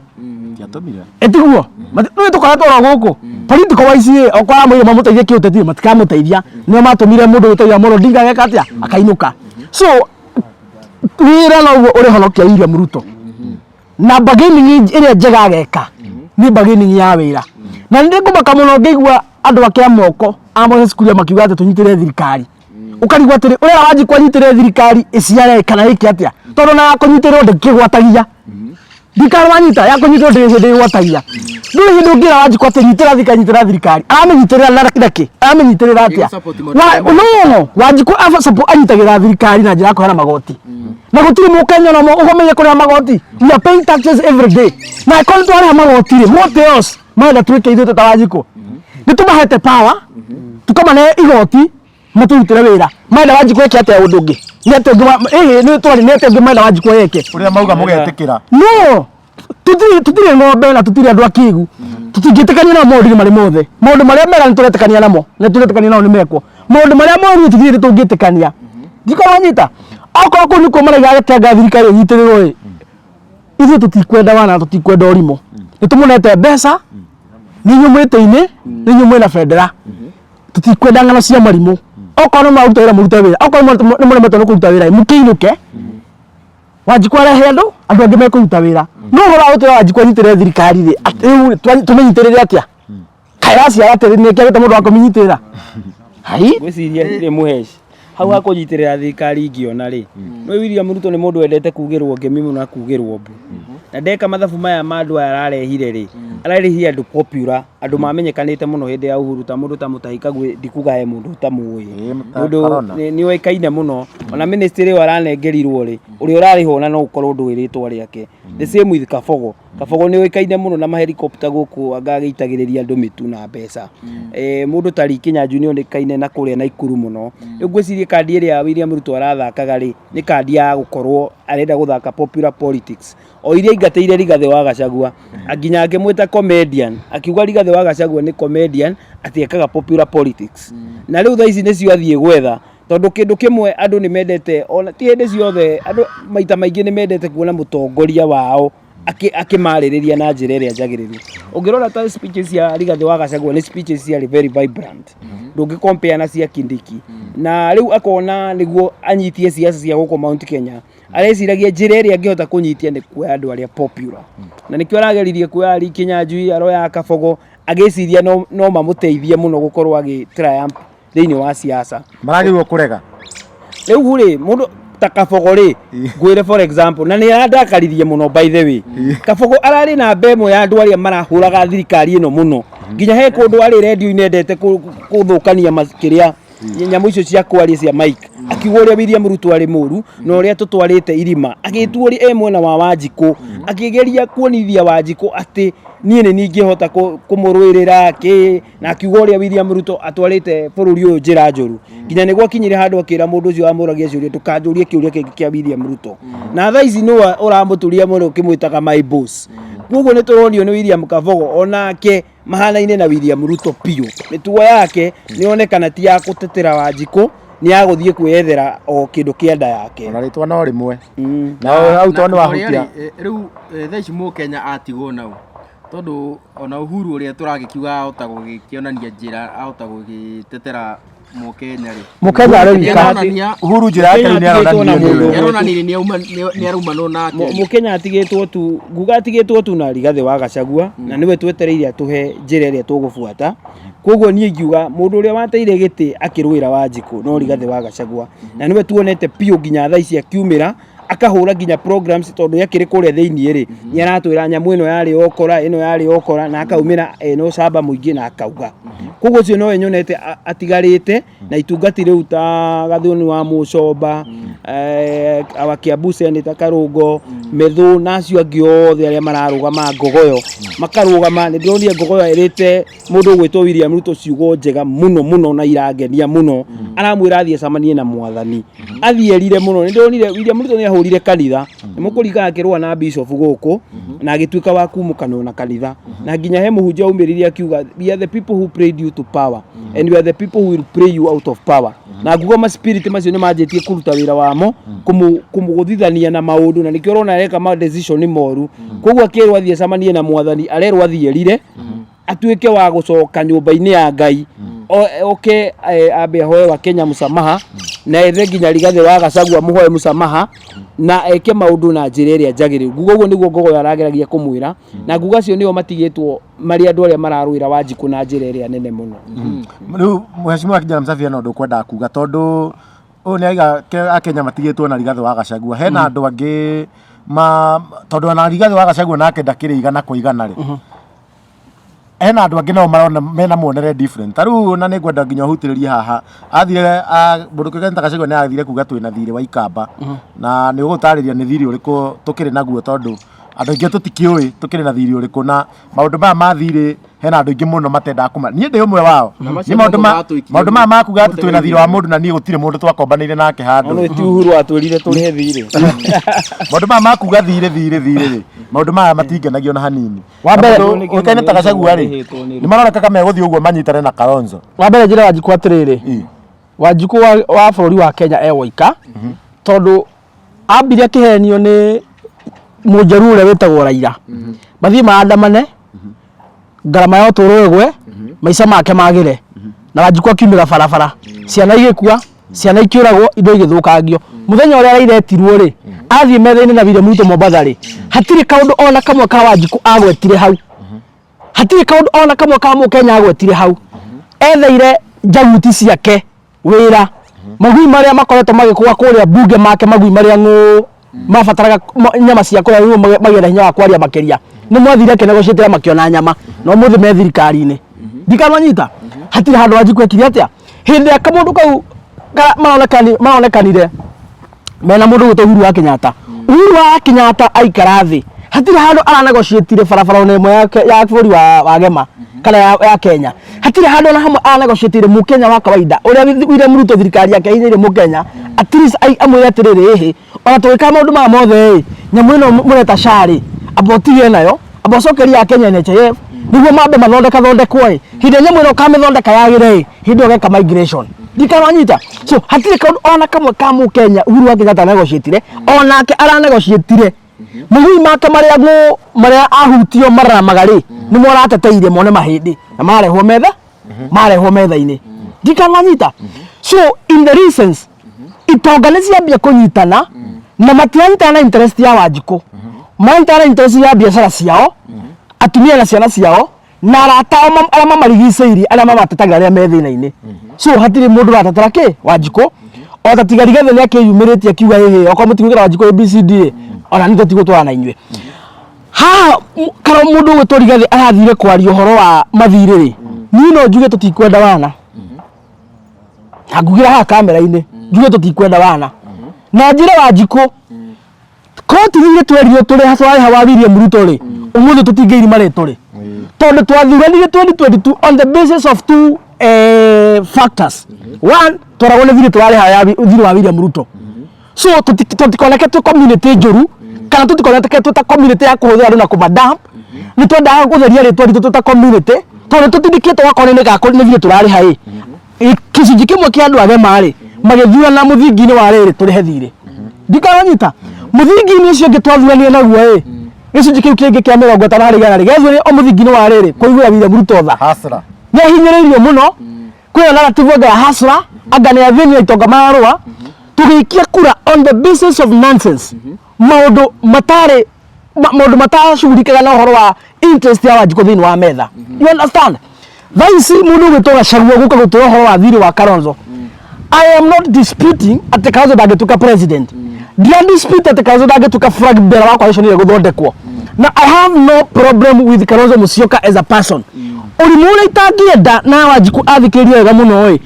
Tiatũmire. Ĩtiguo nĩ tũkoretwo oro gũkũ political wise ĩ, okorwo aramwĩire mamũteithie kĩũteti, matikamũteithia. Nĩo matũmire mũndũ wĩtagwo Amolo Odinga ageka atĩa? Akainũka. So wĩra noguo ũrĩhonokia William Ruto, na bargaining ĩrĩa njega ageka nĩ bargaining ya wĩra. Na nĩ ngũmaka mũno ngĩigua andũ ake a moko a Moses Kuria makiuga atĩ tũnyitĩrĩre thirikari. Ũkarigwo atĩrĩ, ũrĩa Wanjikũ anyitĩrĩre thirikari ĩciare kana ĩke atĩa, tondũ na yakũnyitĩrĩrwo ndĩkĩgwatagia. Thirikari wanyita yakũnyitĩrĩrwo ndĩrĩ hĩndĩ ĩgwatagia. Ndũrĩ hĩndĩ ũngĩra Wanjikũ atĩ nyitĩra thirikari, nyitĩra thirikari. Aramĩnyitĩrĩra na kĩ? Aramĩnyitĩrĩra atĩa? Ĩgũ-support maũndũ marĩa No, Wanjikũ anyitagĩrĩra thirikari na njĩra ya kũheana magoti. Na gũtirĩ mũkenya ona ũmwe ũgomeire kũrĩha magoti. We are paying taxes every day. Na angĩkorwo nĩ twarĩha magoti rĩ, what else marenda twĩke ithuĩ ta Wanjikũ? Nĩ tũmahete power, tũkamane igoti, matũrutĩre wĩra. Marenda Wanjikũ eke atĩa ũndũ ũngĩ? Nĩ atĩa ũngĩ ĩhĩ, nĩ twarĩ, nĩ atĩa ũngĩ marenda Wanjikũ eke? Ũrĩa mauga mũgetĩkĩra. No, tũtirĩ ng'ombe na tũtirĩ andũ akĩgu. Tũtingĩtĩkania nao maũndũ-inĩ marĩ mothe. Maũndũ marĩa mega nĩ tũretĩkania namo, nĩ tũretĩkania nao nĩ mekwo. Maũndũ marĩa moru tũtirĩ tũngĩtĩkania. Ndikorwo wanyita. Okorwo kũu nĩkuo maraiga gĩtenga thirikari ĩnyitĩrĩrwo ĩ, ithuĩ tũtikwenda wana, tũtikwenda ũrimũ. Nĩ tũmũnete mbeca, nĩ inyuĩ mwĩtĩ-inĩ, nĩ inyuĩ mwĩna bendera. Tũtikwenda ng'ano cia marimũ. Okorwo nĩ mũraruta wĩra, mũrute wĩra. Okorwo nĩ mũremetwo nĩ kũruta wĩra, mũkĩinũke. Wanjikũ arehe andũ angĩ mekũruta wĩra. No ũhoro wa gũtwĩra Wanjikũ anyitĩrĩre thirikari rĩ, rĩu tũmĩnyitĩrĩre atĩa? Kaĩ aciara atĩrĩ, nĩ kĩagĩte mũndũ wa kũmĩnyitĩrĩra? Hai? Ngwĩciria rĩ Mũhesh, hau ha kũnyitĩrĩra thirikari ingĩona rĩ, nĩ William Ruto nĩ mũndũ wendete kugĩrwo ngemi mũno na kugĩrwo mbu. Na ndeka mathabu maya ma andũ aya ararehire rĩ, ararehire andũ popular, andũ mamenyekanĩte mũno hĩndĩ ya Uhuru, ta mũndũ ta Mutahi Kagwe, ndikuga he mũndũ ũtamũĩ. Ĩĩ, Nĩ ũndũ Corona. nĩ oĩkaine mũno. Ona ministry ĩyo aranengerirwo rĩ, ũrĩa ũrarĩhwo na no ũkorwo ndũĩ rĩtwa rĩake. The same with Kabogo. Kabogo nĩ oĩkaine mũno na mahelikopta gũkũ anga agĩitagĩrĩria andũ mĩtu na mbeca. Mũndũ ta Lee Kinyanjui nĩ oĩkaine na kũrĩa Naikuru mũno. Rĩu ngwĩciria kandi ĩrĩa William Ruto arathakaga rĩ, nĩ kandi ya gũkorwo arenda gũthaka popular politics. O iria aingatĩire Rigathĩ wa Gachagua, nginya akĩmwĩta comedian, akiuga Rigathĩ wa Gachagua nĩ comedian atĩ ekaga popular politics. Na rĩu thaa ici nĩcio athiĩ gwetha, tondũ kĩndũ kĩmwe andũ nĩ mendete, ona ti hĩndĩ ciothe, andũ maita maingĩ nĩ mendete kuona mũtongoria wao akĩmarĩrĩria na njĩra ĩrĩa njagĩrĩru. Ũngĩrora ta speeches cia Rigathĩ wa Gachagua nĩ speeches ciarĩ very vibrant, ndũngĩ compare na cia Kindiki. Na rĩu akona nĩguo anyitie siasa cia gũkũ Mount Kenya, areciragia njĩra ĩrĩa angĩhota kũnyitia nĩ kuoya andũ arĩa popular. Na nĩkĩo arageririe kuoya Lee Kinyanjui, aroya Kabogo, agĩciria no mamũteithie mũno gũkorwo agĩ triumph thĩinĩ wa siasa. Maragĩrĩirwo kũrega. Rĩu rĩ, mũndũ ta Kabogo rĩ, ngwĩre for example, na nĩ arandakaririe mũno by the way. Kabogo ararĩ namba ĩmwe ya andũ arĩa marahũraga thirikari ĩno mũno. Nginya he kũndũ arĩ redio-inĩ endete kũthũkania kĩrĩa. Nyamũ icio cia kwaria cia mike, akiuga ũrĩa William Ruto arĩ mũru na ũrĩa tũtwarĩte irima, agĩtua ũrĩa e mwena wa Wanjikũ, akĩgeria kuonithia Wanjikũ atĩ niĩ nĩ ningĩhota kũmũrũĩrĩra kĩ, na akiuga ũrĩa William Ruto atwarĩte bũrũri ũyũ njĩra njũru, nginya nĩguo akinyire handũ akĩra mũndũ ũcio wamũragia ciũria, "Ndũkanjũrie kĩũria kĩngĩ kĩa William Ruto." Na thaa ici nĩwe ũramũturia mũno ũkĩmwĩtaga "my boss". Koguo nĩ tũronio nĩ William Kabogo onake mahanaine na William Ruto biũ. Mĩtugo yake nĩ onekana ti ya gũtetera Wanjikũ, nĩ ya gũthiĩ kwĩyethera o kĩndũ kĩa nda yake. Ona rĩtwa no rĩmwe. Na hau to nĩ wahutia. Rĩu thaa ici Mũkenya atigwo nau, tondũ ona Uhuru ũrĩa tũragĩkiuga ahota gũgĩkĩonania njĩra, ahota gũgĩtetera Mũkenya rĩ, Mũkenya arĩ wika. Uhuru njĩra yake rĩu nĩ Atigĩtwo na aronania mũndũ nĩwe. ũmwe. Nĩaronanirie nĩaraumanwo nake. Mũkenya atigĩtwo tu, nguga atigĩtwo tu na Rigathĩ wa Gachagua, na nĩwe twetereire atũhe njĩra ĩrĩa tũgũbuata. Koguo niĩ ingiuga mũndũ ũrĩa wateire gĩtĩ akĩrũĩra Wanjikũ no Rigathĩ wa Gachagua, na nĩwe tuonete biũ nginya thaa ici akiumĩra akahũra nginya programs, tondũ akĩrĩ kũrĩa thĩinĩ rĩ, nĩ aratwĩra nyamũ ĩno yarĩ okora, ĩno yarĩ okora, na akaumĩra ena ũcamba mũingĩ na akauga. Koguo ũcio nowe nyonete atigarĩte na itungati rĩu ta Gathoni wa Mũcomba, wa Kiambu Senator Karũngo Methũ, na acio angĩ othe arĩa mararũgama Ngogoyo makarũgama. Nĩ ndĩronire Ngogoyo erĩte mũndũ ũgwĩtwo William Ruto ciugo njega mũno mũno na irangenia mũno, aramwĩra athiĩ acemanie na Mwathani, athiĩ erire mũno. Nĩ ndĩronire William Ruto nĩ ahũrire kanitha, nĩ mũkũringana akĩrũa na bishop gũkũ na agĩtuĩka wa kumũkanwo na kanitha, na nginya he mũhunjia aumĩrire akiuga, "We are the people who prayed you to power and we are the people who will pray you out of power." Na nguga ma spirit macio nĩ manjĩtie kũruta wĩra wamo kũmũgũthithania na maũndũ, na nĩkĩo ũrona areka ma decision moru. Koguo akĩrwo athiĩ acemanie na Mwathani, arerwo athiĩ erire, atuĩke wa gũcoka nyũmba-inĩ ya Ngai, oke ambe ahoe wa Kenya msamaha, na ethe nginya Rigathĩ wa Gachagua mũhoe msamaha, na eke maũndũ na njĩra ĩrĩa njagĩrĩru. Nguga ũguo nĩguo Ngogoyo arageragia kũmwĩra, na nguga acio nĩo matigĩtwo marĩ andũ arĩa mararũĩra Wanjikũ na njĩra ĩrĩa nene mũno. Rĩu mheshimiwa Kijana Msafi hena ũndũ ũkwendaga kuga, tondũ ũyũ nĩ aiga Akenya matigĩtwo na Rigathĩ wa Gachagua, hena andũ angĩ ma, tondũ ona Rigathĩ wa Gachagua nake ndakĩrĩ igana kwa igana rĩ, hena andũ angĩ nao marona mena muonere different. Ta rĩu na nĩ ngwenda nginya ũhutĩrĩrie haha, athire mũndũ kĩũkaine ta Gachagua nĩ athire kuga twĩna thirĩ wa Ikamba, na nĩ ũgũtarĩria nĩ thirĩ ũrĩkũ tũkĩrĩ naguo, tondũ andũ aingĩ tũtikĩũĩ tũkĩrĩ na thirĩ ũrĩkũ. Na maũndũ maya ma thirĩ, hena andũ aingĩ mũno matendaga kũma, niĩ ndĩ ũmwe wao. Na macio Nĩ maũndũ ma nomo matũikirie maũndũ maya makuga atĩ mũtego twĩna thirĩ wa mũndũ, na niĩ gũtirĩ mũndũ twakombanĩire nake handũ. No ti Uhuru atwĩrire tũrĩhe thirĩ. Maũndũ maya makuga thirĩ, thirĩ, thirĩ rĩ, maũndũ maya matingenagia ona hanini. Wa mbere- Ũĩkaine ta Gachagua rĩ, nĩ maroneka ka megũthiĩ ũguo manyitane na Kalonzo. Wa mbere njĩra Wanjikũ atĩrĩrĩ, Wanjikũ wa bũrũri wa Kenya e woika, tondũ ambire akĩhenio nĩ mũnjaruo ũrĩa wĩtagwo Raila, mathiĩ maandamane, ngarama ya ũtũũro ĩgwe, maica make magĩre, na Wanjikũ akiumĩra barabara, ciana igĩkua, ciana ikĩũragwo, indo igĩthũkangio. Mũthenya ũrĩa Raila etirwo rĩ, athiĩ metha-inĩ na William Ruto Mombatha rĩ, hatirĩ kaũndũ ona kamwe ka Wanjikũ agwetire hau, hatirĩ kaũndũ ona kamwe ka Mũkenya agwetire hau. Etheire njaguti ciake wĩra, magui marĩa makoretwo magĩkũa kũrĩa bunge make, magui marĩa ng'ũ mabataraga nyama cia kũrĩa nĩguo magĩe na hinya wa kwaria makĩria, nĩ mwathire akĩnegotiatĩra makĩona nyama, na ũmũthĩ me thirikari-inĩ. Ndikamanyita hatirĩ handũ Wanjikũ ekire atĩa hĩndĩ ĩrĩa kamũndũ kau maronekanire mena mũndũ gwĩtwo Uhuru wa Kenyatta. Uhuru wa Kenyatta aikara thĩ, hatirĩ handũ aranegotiatire barabara ona ĩmwe ya bũrũri wa Gema kana ya Kenya. Hatirĩ handũ ona hamwe aranegotiatire Mũkenya wa kawaida ũrĩa William Ruto thirikari yake ĩhinyĩrĩirie Mũkenya, at least amwĩre atĩrĩrĩ, ĩhĩ, ona tũgĩka maũndũ maya mothe ĩ, nyamũ ĩno mũreta SHA rĩ, amba ũtige nayo, amba ũcokerie Akenya NHIF nĩguo mambe mathondeka thondekwo ĩ. Hĩndĩ ĩrĩa nyamũ ĩno ũkamĩthondeka yagĩre ĩ, hĩndĩ ĩyo ũgeka migration. Ndikamanyita. So hatirĩ kaũndũ ona kamwe ka Mũkenya Uhuru wa Kenyatta negotiatire, onake aranegotiatire magui make marĩa ng'ũ marĩa ahutio mararamaga rĩ, nĩmo arateteire mone mahĩndĩ na marehwo metha, marehwo metha-inĩ. Ndikamanyita. So in the recent itonga nĩ ciambia kũnyitana, na matiranyitana na interest ya Wanjikũ, maranyitana na interest ya biacara ciao, atumia na ciana ciao na arata ao arĩa mamarigicĩirie, arĩa mamatetagĩra rĩrĩa me thĩna-inĩ. So hatirĩ mũndũ ũratetera kĩ Wanjikũ, o ta tiga Rigathĩ nĩ akĩyumĩrĩtie akiuga, "Ĩhĩ, okorwo mũtigwĩkĩra Wanjikũ ABCD ĩ, ona nĩ tũtigũtwarana na inyuĩ haha." Kana mũndũ ũgwĩtwo Rigathĩ arathire kwaria ũhoro wa mathirĩ rĩ, niĩ no njuge tũtikwenda wana. Na ngugĩra haha kamera-inĩ njuge tũtikwenda wana na njĩre Wanjikũ koti iria twerirwo tũrĩha twarĩha wa William Ruto rĩ, ũmũthĩ tũtingĩirima rĩ tũrĩ, tondũ twathuranire 2022 on the basis of two factors. One, twaragwo nĩ thirĩ tũrarĩha ya thirĩ wa William Ruto, so tũtikoneke twĩ community njũru kana tũtikoneke twĩ ta community ya kũhũthĩra andũ na kũmadamp. Nĩ twendaga gũtheria rĩtwa ritũ twĩ ta community, tondũ tũtindĩkĩtwo gakoni-inĩ gako nĩ thirĩ tũrarĩha ĩ. Gĩcunjĩ kĩmwe kĩa andũ agema rĩ magĩthurana mũthingi-inĩ wa rĩrĩ tũrĩhe thirĩ, ndikaranyita mũthingi-inĩ ũcio ũngĩ twathuranire naguo ĩ. Gĩcunjĩ kĩu kĩngĩ kĩa 50% rĩ gĩathuranire o mũthingi-inĩ wa rĩrĩ kũiguĩra William Ruto tha. Hasra. Nĩ ahinyĩrĩirio mũno, kwĩna narrative anga ya hasra, anga nĩ athĩni na itonga mararũa. Tũgĩikia kura on the basis of nonsense, maũndũ matarĩ maũndũ matacugurikaga na ũhoro wa interest ya Wanjikũ thĩinĩ wa metha, you understand? Thaa ici mũndũ ũgwĩtwo Gachagua gũka gũtwĩra ũhoro wa thirĩ wa Kalonzo, I am not disputing atĩ Kalonzo ndangĩtuĩka president. Ndira dispute atĩ Kalonzo ndangĩtuĩka flag bearer wa coalition ĩrĩa ĩgũthondekwo. Na I have no problem with Kalonzo Musyoka as a person. Ũrimũ ũrĩa itangĩenda na Wanjikũ athikĩrĩrie wega mũno ĩ,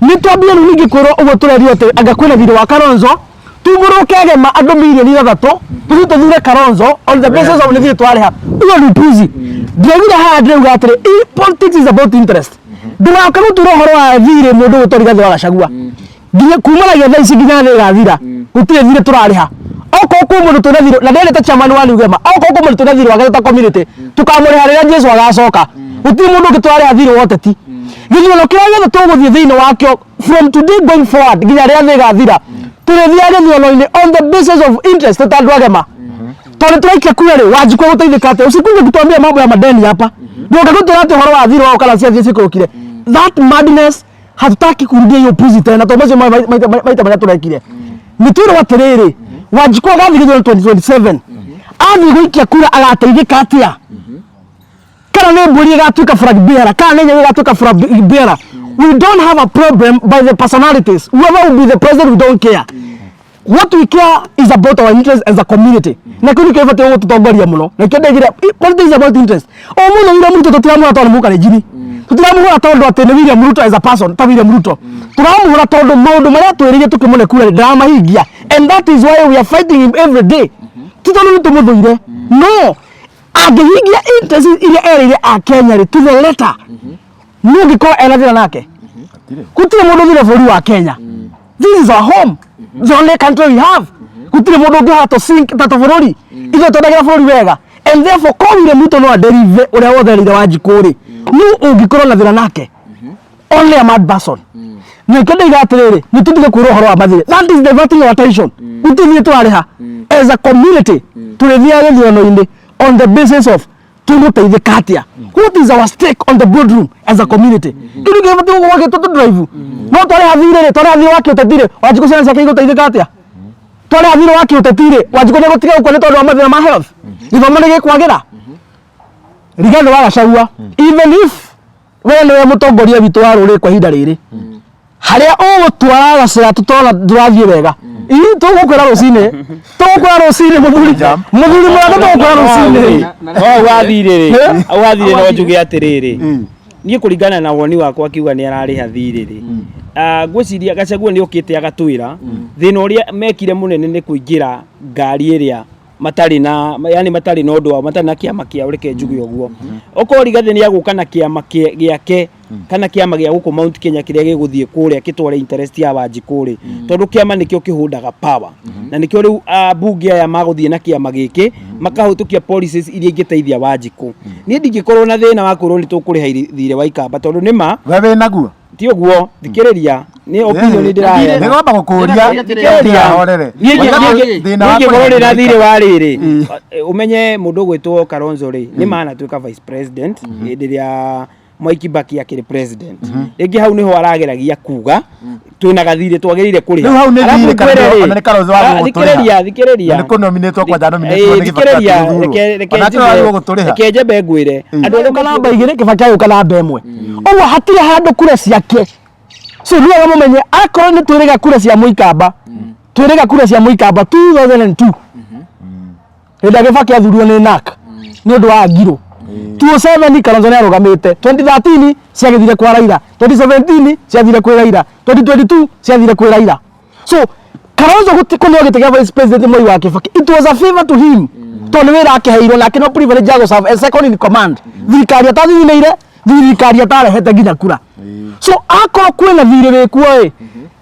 nĩ twambie rĩu ningĩ kwĩrwo ũguo tũrerio atĩ anga kwĩna thirĩ wa Kalonzo, tumũrũke agema andũ mirioni 6 tũthiĩ tũthure Kalonzo on the basis of nĩ thirĩ twarĩha. Ũyũ nĩ upuzi. Ndiraugire haha, ndĩrauga atĩrĩ, politics is about interest. Ndũgaka gũtura ũhoro wa thirĩ mũndũ ũgwĩtwo Rigathĩ wa Gachagua. Nginya kumanagia thaa ici nginya thĩ ĩgathira, gũtirĩ thirĩ tũrarĩha. Okorwo kwĩ mũndũ twĩna thirĩ na nderĩte chairman wa New Gema, okorwo kwĩ mũndũ twĩna thirĩ wake ta community, tũkamũrĩha rĩrĩa Jesu agacoka. Gũtirĩ mũndũ ũngĩ tũrarĩha thirĩ wa ũteti. Gĩthurano kĩrĩa gĩothe tũgũthiĩ thĩinĩ wakĩo from today going forward nginya rĩrĩa thĩ ĩgathira, tũrĩthiaga gĩthurano-inĩ on the basis of interest ta andũ agema, tondũ tũraikia kura rĩ, Wanjikũ gũteithĩka atĩa? Usikuje kutuambia mambo ya madeni hapa. Ndũka gũtwĩra atĩ ũhoro wa thirĩ wao kana ciathiĩ cikũrũkire. That madness, hatutaki kurudia hiyo upuzi tena, tondũ macio maita marĩa tũrekire. Nĩ twĩrwo atĩrĩrĩ, Wanjikũ agathiĩ gĩthurano 2027, athiĩ gũikia kura agateithĩka atĩa? Kana nĩ mbũri ĩgatuĩka flag bearer, kana nĩ nyau ĩgatuĩka flag bearer? We don't have a problem by the personalities. Whoever will be the president, we don't care. What we care is about our interest as a community, na kĩu nĩkĩo gĩbatiĩ gũtũtongoria mũno. Na kĩo ndaigire, politics is about interest. O mũthenya William Ruto tũtiramũhũra tondũ nĩ mũkalenjini, tũtiramũhũra tondũ atĩ nĩ William Ruto as a person, ta William Ruto. Tũramũhũra tondũ maũndũ marĩa twĩrĩire tũkĩmũne kura ndaramahingia, and that is why we are fighting him every day. Ti tondũ nĩ tũmũthũire, no angĩhingia interest iria erĩire akenya rĩ to the letter, nĩ ũngĩkorwo ena thĩna nake? Gũtirĩ mũndũ ũthire bũrũri wa Kenya. This is our home, the only country we have. Gũtirĩ mũndũ ũngĩhota to sink ta tũbũrũri. Ithuĩ twendagĩra bũrũri wega, and therefore ko William Ruto no aderive ũrĩa wothe erĩire Wanjikũ rĩ, nũ ũngĩkorwo na thĩna nake? Only a mad person. Na ikĩo ndaiga atĩrĩrĩ, nĩ tũtige kwĩrwo ũhoro wa mathirĩ. That is diverting our attention. Gũtirĩ thirĩ tũrarĩha. As a community, tũrĩthiaga gĩthurano-inĩ on the basis of tũgũteithĩka atĩa, what is our stake on the boardroom as a community. Kĩu nĩkĩo gĩbatiĩ gũkorwo gĩtũ tũ drive. No twarĩha thirĩ rĩ, twarĩha thirĩ wa kĩũteti rĩ, Wanjikũ ciana ciake igũteithĩka atĩa? Twarĩha thirĩ wa kĩũteti rĩ, Wanjikũ nĩ egũtiga gũkua nĩ tondũ wa mathĩna ma health? Gĩthomo nĩ gĩkwagĩra? Rigathĩ wa Gachagua, even if we nĩwe mũtongoria witũ wa rũrĩrĩ kwa ihinda rĩrĩ, harĩa ũgũtwara gacĩra tũtona ndũrathiĩ wega. Ii tũgũkwĩra rũcinĩ, tũgũkwĩra rũcinĩ, mũthuri, mũthuri mũrata, tũgũkwĩra rũcinĩ. No hau wathirĩ rĩ, hau wathirĩ, no njuge atĩrĩrĩ, niĩ kũringana na woni wakwa, akiuga nĩ ararĩha thirĩ rĩ, ngwĩciria Gachagua nĩ okĩte agatwĩra thĩna ũrĩa mekire mũnene nĩ kũingĩra ngari ĩrĩa matarĩ na, yani matarĩ na ũndũ wao, matarĩ na kĩama kĩao. Reke njuge ũguo, okorwo Rigathĩ nĩ agũka na kĩama gĩake kana kĩama gĩa gũkũ Mount Kenya kĩrĩa gĩgũthiĩ kũrĩa kĩtware interest ya Wanjikũ rĩ, tondũ kĩama nĩkĩo kĩhũndaga power, na nĩkĩo rĩu ambunge aya magũthiĩ na kĩama gĩkĩ makahĩtũkia policies iria ingĩteithia Wanjikũ, niĩ ndingĩkorwo na thĩna wa kwĩrwo nĩ tũkũrĩha thirĩ wa Ikamba, tondũ nĩ ma. We wĩ naguo? Ti ũguo, thikĩrĩria, nĩ opinion ndĩraheana. Nĩ ngwamba gũkũria. Thikĩrĩria. Horere. Niĩ Thĩna wa ingĩkorwo kũrĩha ndĩ na thirĩ thirĩ wa rĩrĩ, Ĩ. ũmenye mũndũ ũgwĩtwo Kalonzo rĩ, nĩ ma anatuĩka vice president hĩndĩ ĩrĩa Mwai Kibaki akĩrĩ president. Rĩngĩ hau nĩho arageragia kuga twĩna gathirĩ twagĩrĩire kũrĩha. Rĩu hau nĩ Arabu thirĩ kana ngwĩre rĩ, ona nĩ Kalonzo wagĩrĩirwo ah, gũtũrĩha? thikĩrĩria, thikĩrĩria. Na nĩ kũnominĩtwo kwanja nominĩtwo Ĩ, nĩ Kibaki thikĩrĩria, akĩthurwo. reke Onake wagĩrĩirwo gũtũrĩha. Reke njambe ngwĩre andũ arĩa Agĩũka namba 2, Kibaki agĩũka namba 1. Ũguo hatirĩ handũ kura ciake, so nĩ wega mũmenye akorwo nĩ twĩrĩga kura cia Mũikamba, twĩrĩga kura cia Mũikamba 2002 hĩndĩ ĩrĩa Kibaki athurirwo nĩ NARC nĩ ũndũ wa ngirũ. 2007 Kalonzo nĩ arũgamĩte, 2013 ciagĩthire kwa Raila, 2017 ciathire kwĩ Raila, 2022 ciathire kwĩ Raila. So Kalonzo kũneo gĩtĩ kĩa vice president Mwai wa Kibaki, it was a favor to him, tondũ nĩ wĩra akĩheirwo nake no privilege ya gũserve as second in command thirikari atathiinĩire, thirikari atarehete nginya kura. So akorwo kwĩna thirĩ wĩkuo ĩ,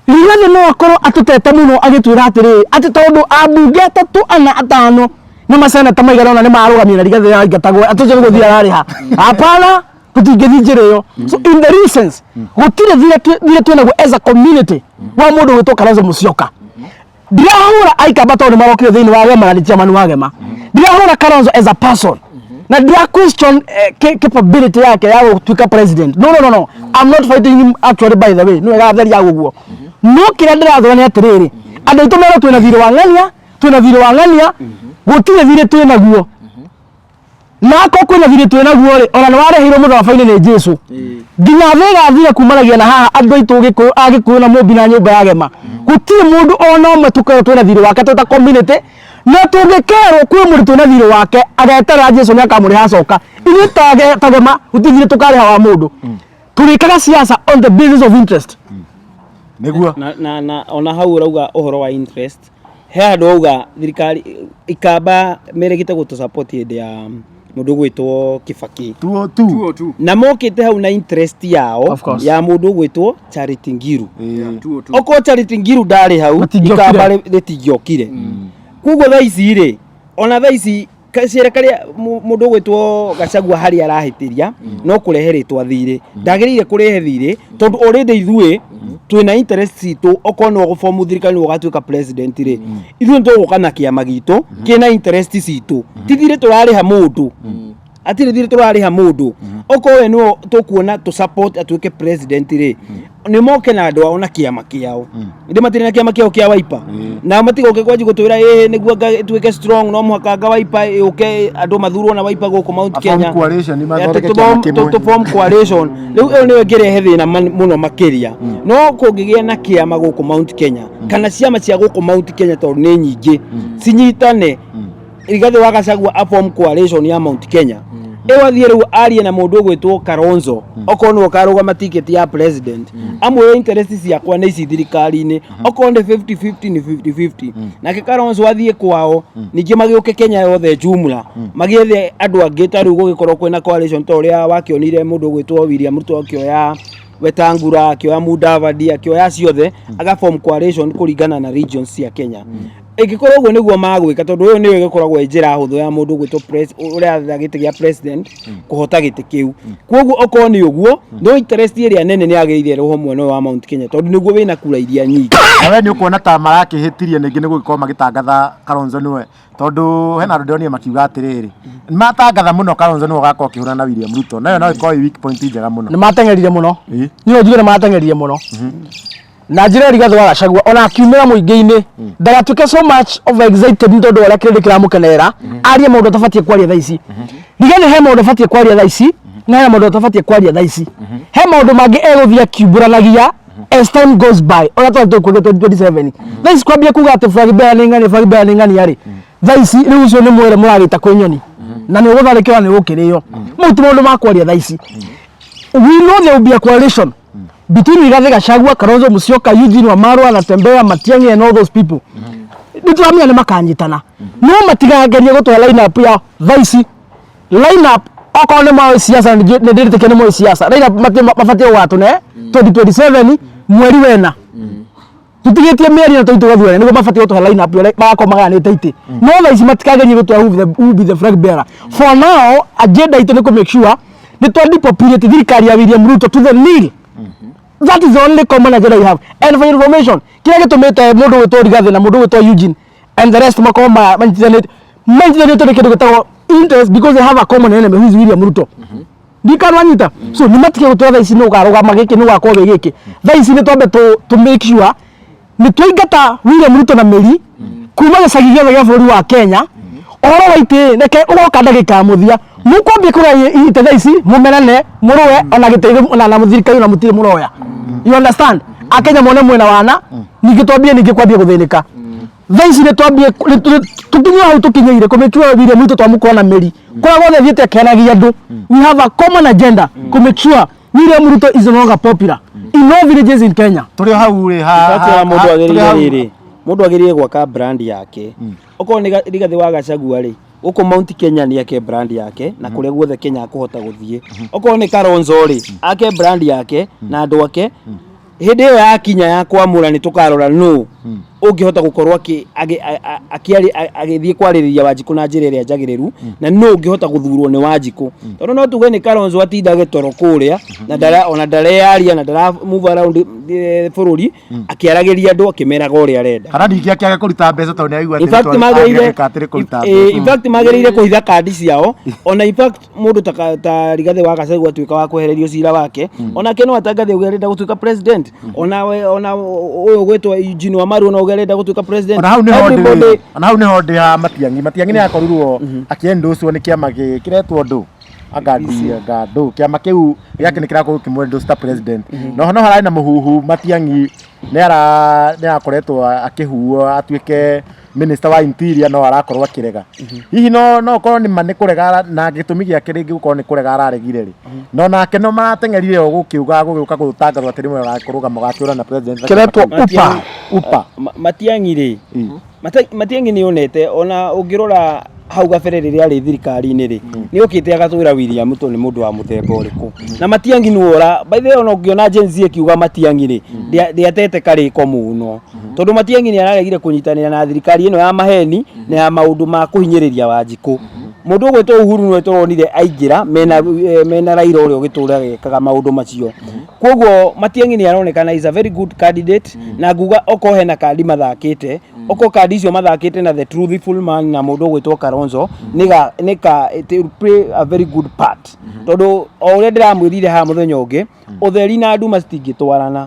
Rigathi no akorwo atũtete mũno agĩtwĩra atĩrĩrĩ, atĩ tondũ ambunge atatũ ana atano na maseneta maigana ũna nĩ marũgamio na Rigathi aingatagwo, atĩ ũcio nĩguo thirĩ ararĩha. Hapana, tũtingĩthiĩ njĩra ĩyo. So in the real sense, gũtirĩ thirĩ twĩnaguo as a community wa mũndũ gwĩtwo Kalonzo Musyoka. Ndirahũra Aikamba tondũ nĩ marokire thĩinĩ wa Gema na nĩ chairman wa Gema. Ndirahũra Kalonzo as a person na ndira question capability yake ya gũtuĩka president. No, no, no, no, I'm not fighting him actually, by the way. Nĩ wega theria ũguo. No kĩrĩa ndĩrathũra nĩ atĩrĩrĩ, andũ aitũ merwo twĩna thirĩ wa ng'ania, twĩna thirĩ wa ng'ania. Gũtirĩ thirĩ twĩnaguo, na akorwo kwĩna thirĩ twĩnaguo rĩ, ona nĩ warĩhĩirwo mũtharaba-inĩ nĩ Jesu. Nginya thĩ ĩgathira kumanagia na haha andũ aitũ Gĩkũyũ, Agĩkũyũ na Mũmbi na nyũmba ya Gema, gũtirĩ mũndũ ona ũmwe tũkorwo twĩna thirĩ wake twĩ ta community. Na tũngĩkerwo kwĩ mũndũ twĩna thirĩ wake, ageterera Jesu nĩ akamũrĩha acoka. Ithuĩ ta Gema gũtirĩ thirĩ tũkarĩha wa mũndũ. Tũrĩkaga siasa on the basis of interest. Nĩguo. Na ona hau ũrauga ũhoro wa interest, he handũ wauga thirikari Ikamba meregete gũtũ support hĩndĩ ya mũndũ ũgwĩtwo Kibaki. Tuo tu. Tuo tu. Na mokĩte hau na interest yao Of course. ya mũndũ ũgwĩtwo Charity Ngiru. Tuo tu. Okorwo Charity Ngiru ndarĩ hau, Matingĩokire. Ikamba rĩtingĩokire. Koguo thaa ici rĩ, ona thaa ici gacĩra karĩa mũndũ ũgwĩtwo Gachagua harĩa arahĩtĩria no kũrehe rĩtwa thirĩ, ndagĩrĩire kũrehe thirĩ, tondũ already ithuĩ twĩna interest citũ. Okorwo nĩwe ũgũbomu thirikari, nĩwe ũgatuĩka president rĩ, ithuĩ nĩtũgũka na kĩama gitũ kĩna interest citũ. Ti thirĩ tũrarĩha mũndũ, atirĩ thirĩ tũrarĩha mũndũ. Okorwo we nĩwe tũkuona tũ support atuĩke president rĩ, nĩ moke na andũ ao na kĩama kĩao. Ndĩ matirĩ na kĩama kĩao kĩa Wiper, na matigoke kwanji gũtwĩra ĩĩ nĩguo nga ĩtuĩke strong no mũhaka nga Wiper ĩũke, andũ mathurwo na Wiper gũkũ Mount Maform Kenya. coalition, mathondeke Atĩ kĩama kĩmwe. tũ form coalition. Rĩu ĩyo nĩyo ĩngĩrehe thĩna mũno makĩria. No kũngĩgĩa na kĩama gũkũ Mount Kenya kana ciama cia gũkũ Mount Kenya, tondũ nĩ nyingĩ, cinyitane, Rigathi wa Gachagua a form coalition ya Mount Kenya ĩyo, athiĩ rĩu arie na mũndũ ũgwĩtwo Kalonzo, okorwo nĩwe ũkarũgama ticket ya president, amwĩre interest ciakwa nĩ ici thirikari-inĩ, okorwo nĩ 50-50 nĩ 50-50. Nake Kalonzo athiĩ kwao, ningĩ magĩũke Kenya yothe jumla, magĩethe andũ angĩ. Ta rĩu gũgĩkorwo kwĩna coalition ta ũrĩa wakĩonire mũndũ ũgwĩtwo William Ruto akĩoya Wetangula, akĩoya Mudavadi, akĩoya ciothe, aga form coalition kũringana na regions cia Kenya. Ĩngĩkorwo ũguo nĩguo magwĩka, tondũ ũyũ nĩyo ĩgĩkoragwo ĩ njĩra hũthũ ya mũndũ ũgwĩtwo ũrĩa atha gĩtĩ gĩa president kũhota gĩtĩ kĩu. Koguo okorwo nĩ ũguo, no interest ĩrĩa nene nĩ yagĩrĩire ĩrũho mwena ũyũ wa Mount Kenya, tondũ nĩguo wĩna kura iria nyingĩ. Na we nĩ ũkuona ta marakĩhĩtirie ningĩ nĩ gũgĩkorwo magĩtangatha Kalonzo nĩwe, tondũ hena andũ ndĩronire makiuga atĩrĩrĩ, matangatha mũno Kalonzo nĩwe ũgakorwo akĩhũrana na William Ruto, nayo no ĩkorwo ĩ weak point njega mũno. Nĩ mateng'erire mũno. Ĩ. Niĩ njuge nĩ mateng'erire mũno na njĩra Rigathĩ wa Gachagua ona akiumĩra mũingĩ-inĩ ndagatuĩke so much of excited nĩ tondũ wa ũrĩa kĩrĩndĩ kĩramũkenerera, arie maũndũ atabatiĩ kwaria thaa ici. Rigathĩ he maũndũ abatiĩ kwaria thaa ici na he maũndũ atabatiĩ kwaria thaa ici. He maũndũ mangĩ egũthiĩ akiumbũranagia as time goes by, ũrĩa twari tũkwĩrwo 2027. Thaa ici kwambia kuga atĩ flag bearer nĩ ng'ania, flag bearer nĩ ng'ania rĩ, thaa ici rĩu ũcio nĩ mwere mũragĩta kwĩ nyoni na nĩ ũgũtharĩkĩra, nĩ ũgũkĩrĩo. Mau ti maũndũ ma kwaria thaa ici. We know there will be a coalition between Rigathi Gachagua, Kalonzo Musyoka, Eugene Wamalwa, Natembeya, Matiang'i and all those people. Nĩ tũramenya nĩ makanyitana, no matigagerie gũtũhe line up ya thaa ici. Line up, okorwo nĩ moĩ siasa, nĩ ndĩrĩtĩkia nĩ moĩ siasa, line up mabatiĩ gũgatũne 2027 mweri wena, tũtigĩtie mĩeri na tũitũ gathurane, nĩguo mabatiĩ gũtũhe line up ũrĩa magakorwo magayanĩte itĩ. No thaa ici matikagerie gũtũhe who will be the flag bearer. For now, agenda itũ nĩ kũ make sure nĩ twa depopulate thirikari ya William Ruto to the nil. That is the only common agenda we have. And for information, kĩrĩa gĩtũmĩte mũndũ gwĩtwo Rigathi na mũndũ gwĩtwo Eugene and the rest makorwo manyitithanĩte nĩ kĩndũ gĩtagwo interest, because they have a common enemy who is William Ruto. Ndikanwanyita. So nĩ matige gũtwara thaa ici nĩ ũkarũgama gĩkĩ, nĩ ũgakorwo wĩ gĩkĩ. Thaa ici nĩ twambe tũ make sure nĩ twaingata William Ruto na mĩri kuma gĩcagi gĩothe gĩa bũrũri wa Kenya. Ũhoro wa itĩ reke ũgoka ndagĩka ya mũthia. Mũkwambia kũgaya itĩ thaa ici, mũmenane, mũrũe ona gĩtĩ ona na thirikari ona mũtirĩ mũroya. You understand? Akenya mone mwena wana, ningĩ twambie ningĩ kwambia gũthĩnĩka. Thaa ici nĩ twambie tũkinye hau tũkinyĩire kũmake sure William Ruto twamũkora na mĩri kũrĩa guothe athiĩte akĩaragia andũ. We have a common agenda kũ make sure William Ruto is no longer popular in all villages in Kenya. Tũrĩ o hau rĩ ha Fact ya mũndũ tũrĩ agĩrĩire hau- rĩrĩ, mũndũ agĩrĩire gwaka brand yake. Okorwo nĩ Rigathĩ wa Gachagua rĩ, gũkũ Mount Kenya nĩ ake brand yake na kũrĩa guothe Kenya akũhota gũthiĩ. Okorwo nĩ Kalonzo rĩ, ake brand yake na andũ ake. Hĩndĩ ĩyo yakinya ya kwamũra, nĩ tũkarora nũ ũngĩhota gũkorwo agĩthiĩ kwarĩrĩria Wanjikũ na njĩra ĩrĩa njagĩrĩru, na nũ ũngĩhota gũthurwo nĩ Wanjikũ, tondũ no tuge nĩ Kalonzo atindage toro kũrĩa na ndara ona ndareyaria na ndara move around bũrũri akĩaragĩria andũ akĩmeraga ũrĩa arenda. Kana ningĩ akĩage kũruta mbeca tondũ nĩ aigua In atĩ fact magĩrĩire angĩka atĩrĩ kũruta mbeca. In fact magĩrĩire kũhitha kandi ciao. Ona in fact mũndũ ta Rigathĩ wa Gachagua atuĩka wa kwehererio cira wake, onake no atangathe uge arenda gũtuĩka president. Ona ona ũyũ ũgwĩtwo Eugene Wamalwa no uge arenda gũtuĩka president. Ona hau nĩho ndĩ. Ona hau nĩho ndĩ ha Matiang'i. Matiang'i nĩ akorirwo akĩendocwo nĩ kĩama kĩretwo ndũ anga anga ndũ kĩama kĩu gĩake nĩ kĩrakorwo kĩmwendorse ta president, no no hararĩ na mũhuhu Matiang'i nĩ ara nĩ arakoretwo akĩhuo atuĩke minister wa interior, no arakorwo akĩrega. Hihi no korwo nĩ ma nĩ kũrega na gĩtũmi gĩake rĩngĩ gũkorwo nĩ kũrega araregire rĩ, no nake no marateng'erire o gũkiuga gũgĩũka gũtangathwo atĩ rĩmwe agakũrũgama gakĩũra na president na Kĩretwo kĩama kĩu. UPA. UPA. Matiang'i rĩ, Matiang'i nĩ onete ona ũngĩrora hau gabere rĩrĩa arĩ thirikari-inĩ rĩ, nĩ okĩte agatwĩra William Ruto nĩ mũndũ wa mũthemba ũrĩkũ. Na Matiang'i nĩ wora, by the way, ona ũngĩona Gen Z ĩkiuga Matiang'i rĩ, ndĩatete karĩko mũno, tondũ Matiang'i nĩ araregire kũnyitanĩra na thirikari ĩno ya maheni na ya maũndũ ma kũhinyĩrĩria Wanjikũ. Mũndũ ũgwĩtwo Uhuru nĩwe tũronire aingĩra mena Raila ũrĩa ũgĩtũraga ekaga maũndũ macio. Koguo Matiang'i nĩ aronekana is a very good candidate, na nguga okorwo hena kandi mathakĩte, okorwo kandi icio mathakĩte na the truthful man na mũndũ ũgwĩtwo Kalonzo, nĩka it will play a very good part, tondũ o ũrĩa ndĩramwĩrire haha mũthenya ũngĩ, ũtheri na nduma citingĩtwarana,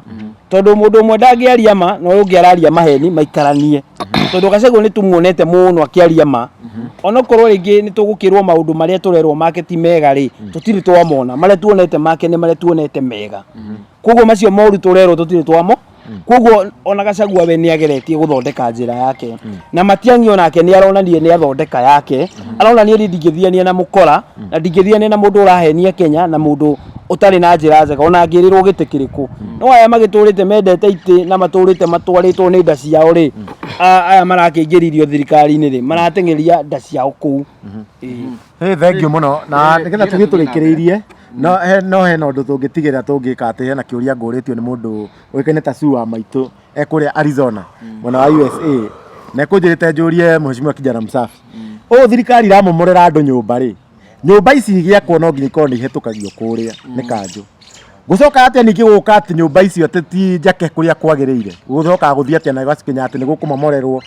tondũ mũndũ ũmwe ndangĩaria ma na ũyũ ũngĩ araria maheni maikaranie, tondũ Gachagua nĩ tũmuonete mũno akĩaria ma. Onokorwo rĩngĩ nĩ tũgũkĩrwo maũndũ marĩa tũrerwo make ti mega rĩ, tũtirĩ twamona. Marĩa tuonete make nĩ marĩa tuonete mega, koguo macio moru tũrerwo tũtirĩ twamo. Koguo ona Gachagua we nĩ ageretie gũthondeka njĩra yake, na Matiang'i onake nĩ aronania nĩ athondeka yake. Aronania niĩ ndingĩthiania na mũkora na ndingĩthiania na mũndũ ũrahenia Kenya na mũndũ ũtarĩ na njĩra njega, ona angĩrĩrwo gĩtĩ kĩrĩkũ. No aya magĩtũrĩte mendete itĩ na matũrĩte matwarĩtwo nĩ nda ciao rĩ, aya marakĩingĩririo thirikari-inĩ rĩ, marateng'eria nda ciao kũu. Ĩĩ. Hey, thank you mũno, na nĩgetha tũthiĩ tũrĩkĩrĩirie, no hena ũndũ tũngĩtigĩrĩra tũngĩka atĩ hena kĩũria ngũrĩtio nĩ mũndũ ũĩkaine ta Sue wa maitũ e kũrĩa Arizona mwena wa USA, na ekũnjĩrĩte njũrie mheshimiwa Kijana Msafi, ũũ thirikari iramomorera andũ nyũmba rĩ, nyũmba ici igĩakwo no nginya ikorwo nĩ ihetũkagio kũrĩa nĩ kanjũ, gũcoka atĩa ningĩ gũka atĩ nyũmba icio atĩ ti njake kũrĩa kwagĩrĩire, gũcokaga gũthiĩ atĩa na gũgakinya atĩ nĩ gũkũmomorerwo,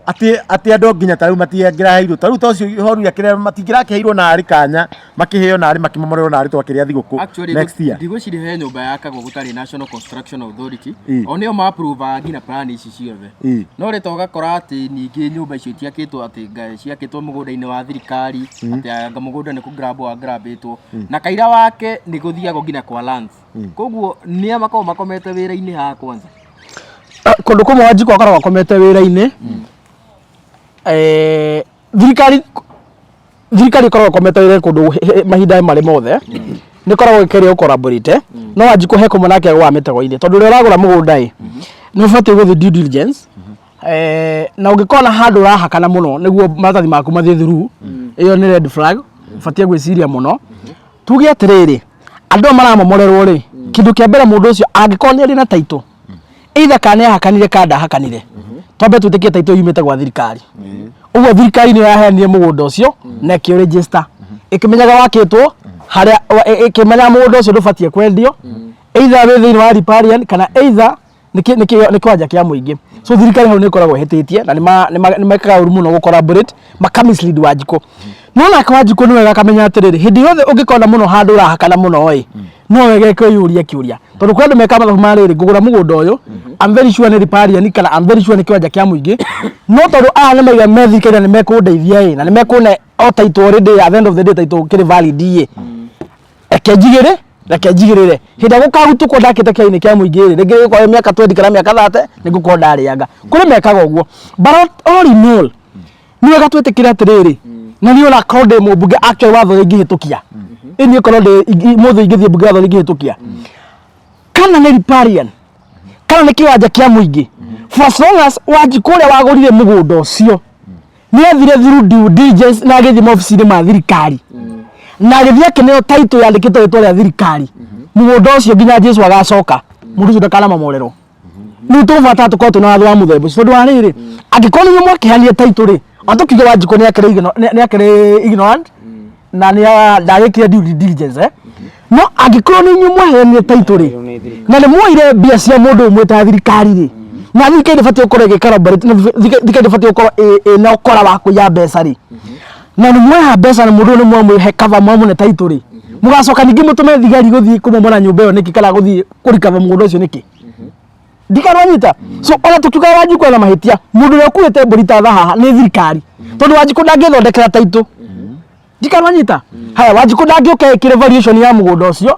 atĩ andũ nginya ta rĩu matiangĩraheirwo, ta rĩu ta ũcio horu akĩrĩa matingĩrakĩheirwo narĩ kanya makĩheo narĩ makĩmomorerwo narĩ twakĩrĩa thigũkũ Actually, next year? Ndigwĩciria he nyũmba yakagwo gũtarĩ National Construction Authority. O nĩo ma-approve nginya plan ici ciothe. No rĩta ũgakora atĩ ningĩ nyũmba icio itiakĩtwo atĩ ciakĩtwo mũgũnda-inĩ wa thirikari, atĩ anga mũgũnda nĩ kũ-grab wa-grabĩtwo na kaira wake nĩ gũthiagwo nginya kwa lands, koguo nĩa makoragwo makomete wĩra-inĩ haha kwanza? Kũndũ kũmwe Wanjikũ akoragwo akomete wĩra-inĩ. Thirikari ĩkoragwo ĩkomete wĩra kũndũ mahinda marĩ mothe, nĩ ĩkoragwo ĩkĩgeria gũ-collaborate, no Wanjikũ he kũmwe nake agũaga mĩtego-inĩ, tondũ ũrĩa ũragũra mũgũnda ĩ, nĩ ũbatiĩ gũthiĩ due diligence, na ũngĩkona handũ ũrahakana mũno nĩguo maratathi maku mathiĩ through, ĩyo nĩ red flag ũbatiĩ gwĩciria mũno. Tuge atĩrĩrĩ, andũ aya maramomorerwo rĩ, kĩndũ kĩa mbere, mũndũ ũcio angĩkorwo nĩ arĩ na title, either kana nĩ ahakanire kana ndahakanire, twambe twĩtĩkie title yumĩte gwa thirikari. Ũguo thirikari nĩyo yaheanire mũgũnda ũcio na ĩkĩũ register ĩkĩmenyaga wakĩtwo harĩa ĩkĩmenyaga mũgũnda ũcio ndũbatiĩ kwendio, either wĩ thĩinĩ wa riparian kana either nĩ kĩwanja kĩa mũingĩ. So thirikari hau nĩ ĩkoragwo ĩhĩtĩtie na nĩ mekaga ũru mũno gũ collaborate maka mislead Wanjikũ. No nake Wanjikũ nĩ wega akamenya atĩrĩrĩ, hĩndĩ yothe ũngĩkona mũno handũ ũrahakana mũno ĩ, no wega kwĩyũria kĩũria, tondũ kwĩ andũ mekaga mathabu ma rĩrĩ, ngũgũra mũgũnda ũyũ, I'm very sure nĩ riparian kana I'm very sure nĩ kĩwanja kĩa mũingĩ, no tondũ aya nĩ maiga me thirikari na nĩ mekũndeithia ĩ, na nĩ mekũne o title already, at the end of the day title kĩrĩ valid ĩ, reke njigĩre. Reke njigĩrĩre hĩndĩ ĩrĩa gũkahutũkwo ndakĩte kĩainĩ kĩa mũingĩ rĩ, rĩngĩ gĩkorwo mĩaka 20 kana mĩaka 30 nĩ ngũkorwo ndarĩanga. Kũrĩ mekaga ũguo, but all in all nĩ wega twĩtĩkĩre atĩrĩrĩ, na niĩ onakorwo ndĩ mũmbunge actually watho ũrĩa ingĩhĩtũkia, ĩ niĩ korwo ndĩ mũthĩ ingĩthiĩ mbunge watho ũrĩa ingĩhĩtũkia, kana nĩ riparian kana nĩ kĩwanja kĩa mũingĩ, for as long as Wanjikũ ũrĩa wagũrire mũgũnda ũcio nĩ athire through due diligence na agĩthiĩ maobici-inĩ ma thirikari na agĩthiĩ akĩneo title yandĩkĩtwo rĩtwa rĩa thirikari, mũgũnda ũcio nginya Jesu agacoka mũndũ ũcio ndakanamomorerwo. Rĩu tũgũbatara tũkorwo twĩna watho wa mũthemba ũcio, tondũ wa rĩrĩ, angĩkorwo nĩ inyuĩ mwakĩheanire title rĩ, ona tũkiuge Wanjikũ nĩ akĩrĩ nĩ akĩrĩ ignorant na nĩ ndagĩkire due diligence, no angĩkorwo nĩ inyuĩ mwaheanire title rĩ, na nĩ mwoire mbia cia mũndũ ũmwe ta thirikari rĩ, na thirikari ndĩbatiĩ gũkorwo ĩgĩ collaborate, na thirikari ndĩbatiĩ gũkorwo ĩna ũkora wa kũiya mbeca rĩ, na nĩ mwoya mbeca na mũndũ ũyũ nĩ mwamũhe cover, mwamũne title rĩ, mũgacoka ningĩ mũtũme thigari gũthiĩ kũmomora nyũmba ĩyo nĩkĩ, kana gũthiĩ kũrikaba mũgũnda ũcio nĩkĩ? Ndikarwanyita. So ona tukiuga Wanjikũ ena mahĩtia, mũndũ ũrĩa ũkuĩte mbũri ta thahaha nĩ thirikari, tondũ Wanjikũ ndangĩthondekera title. Ndikarwanyita. Haya, Wanjikũ ndangĩũka ĩkĩre valuation ya mũgũnda ũcio,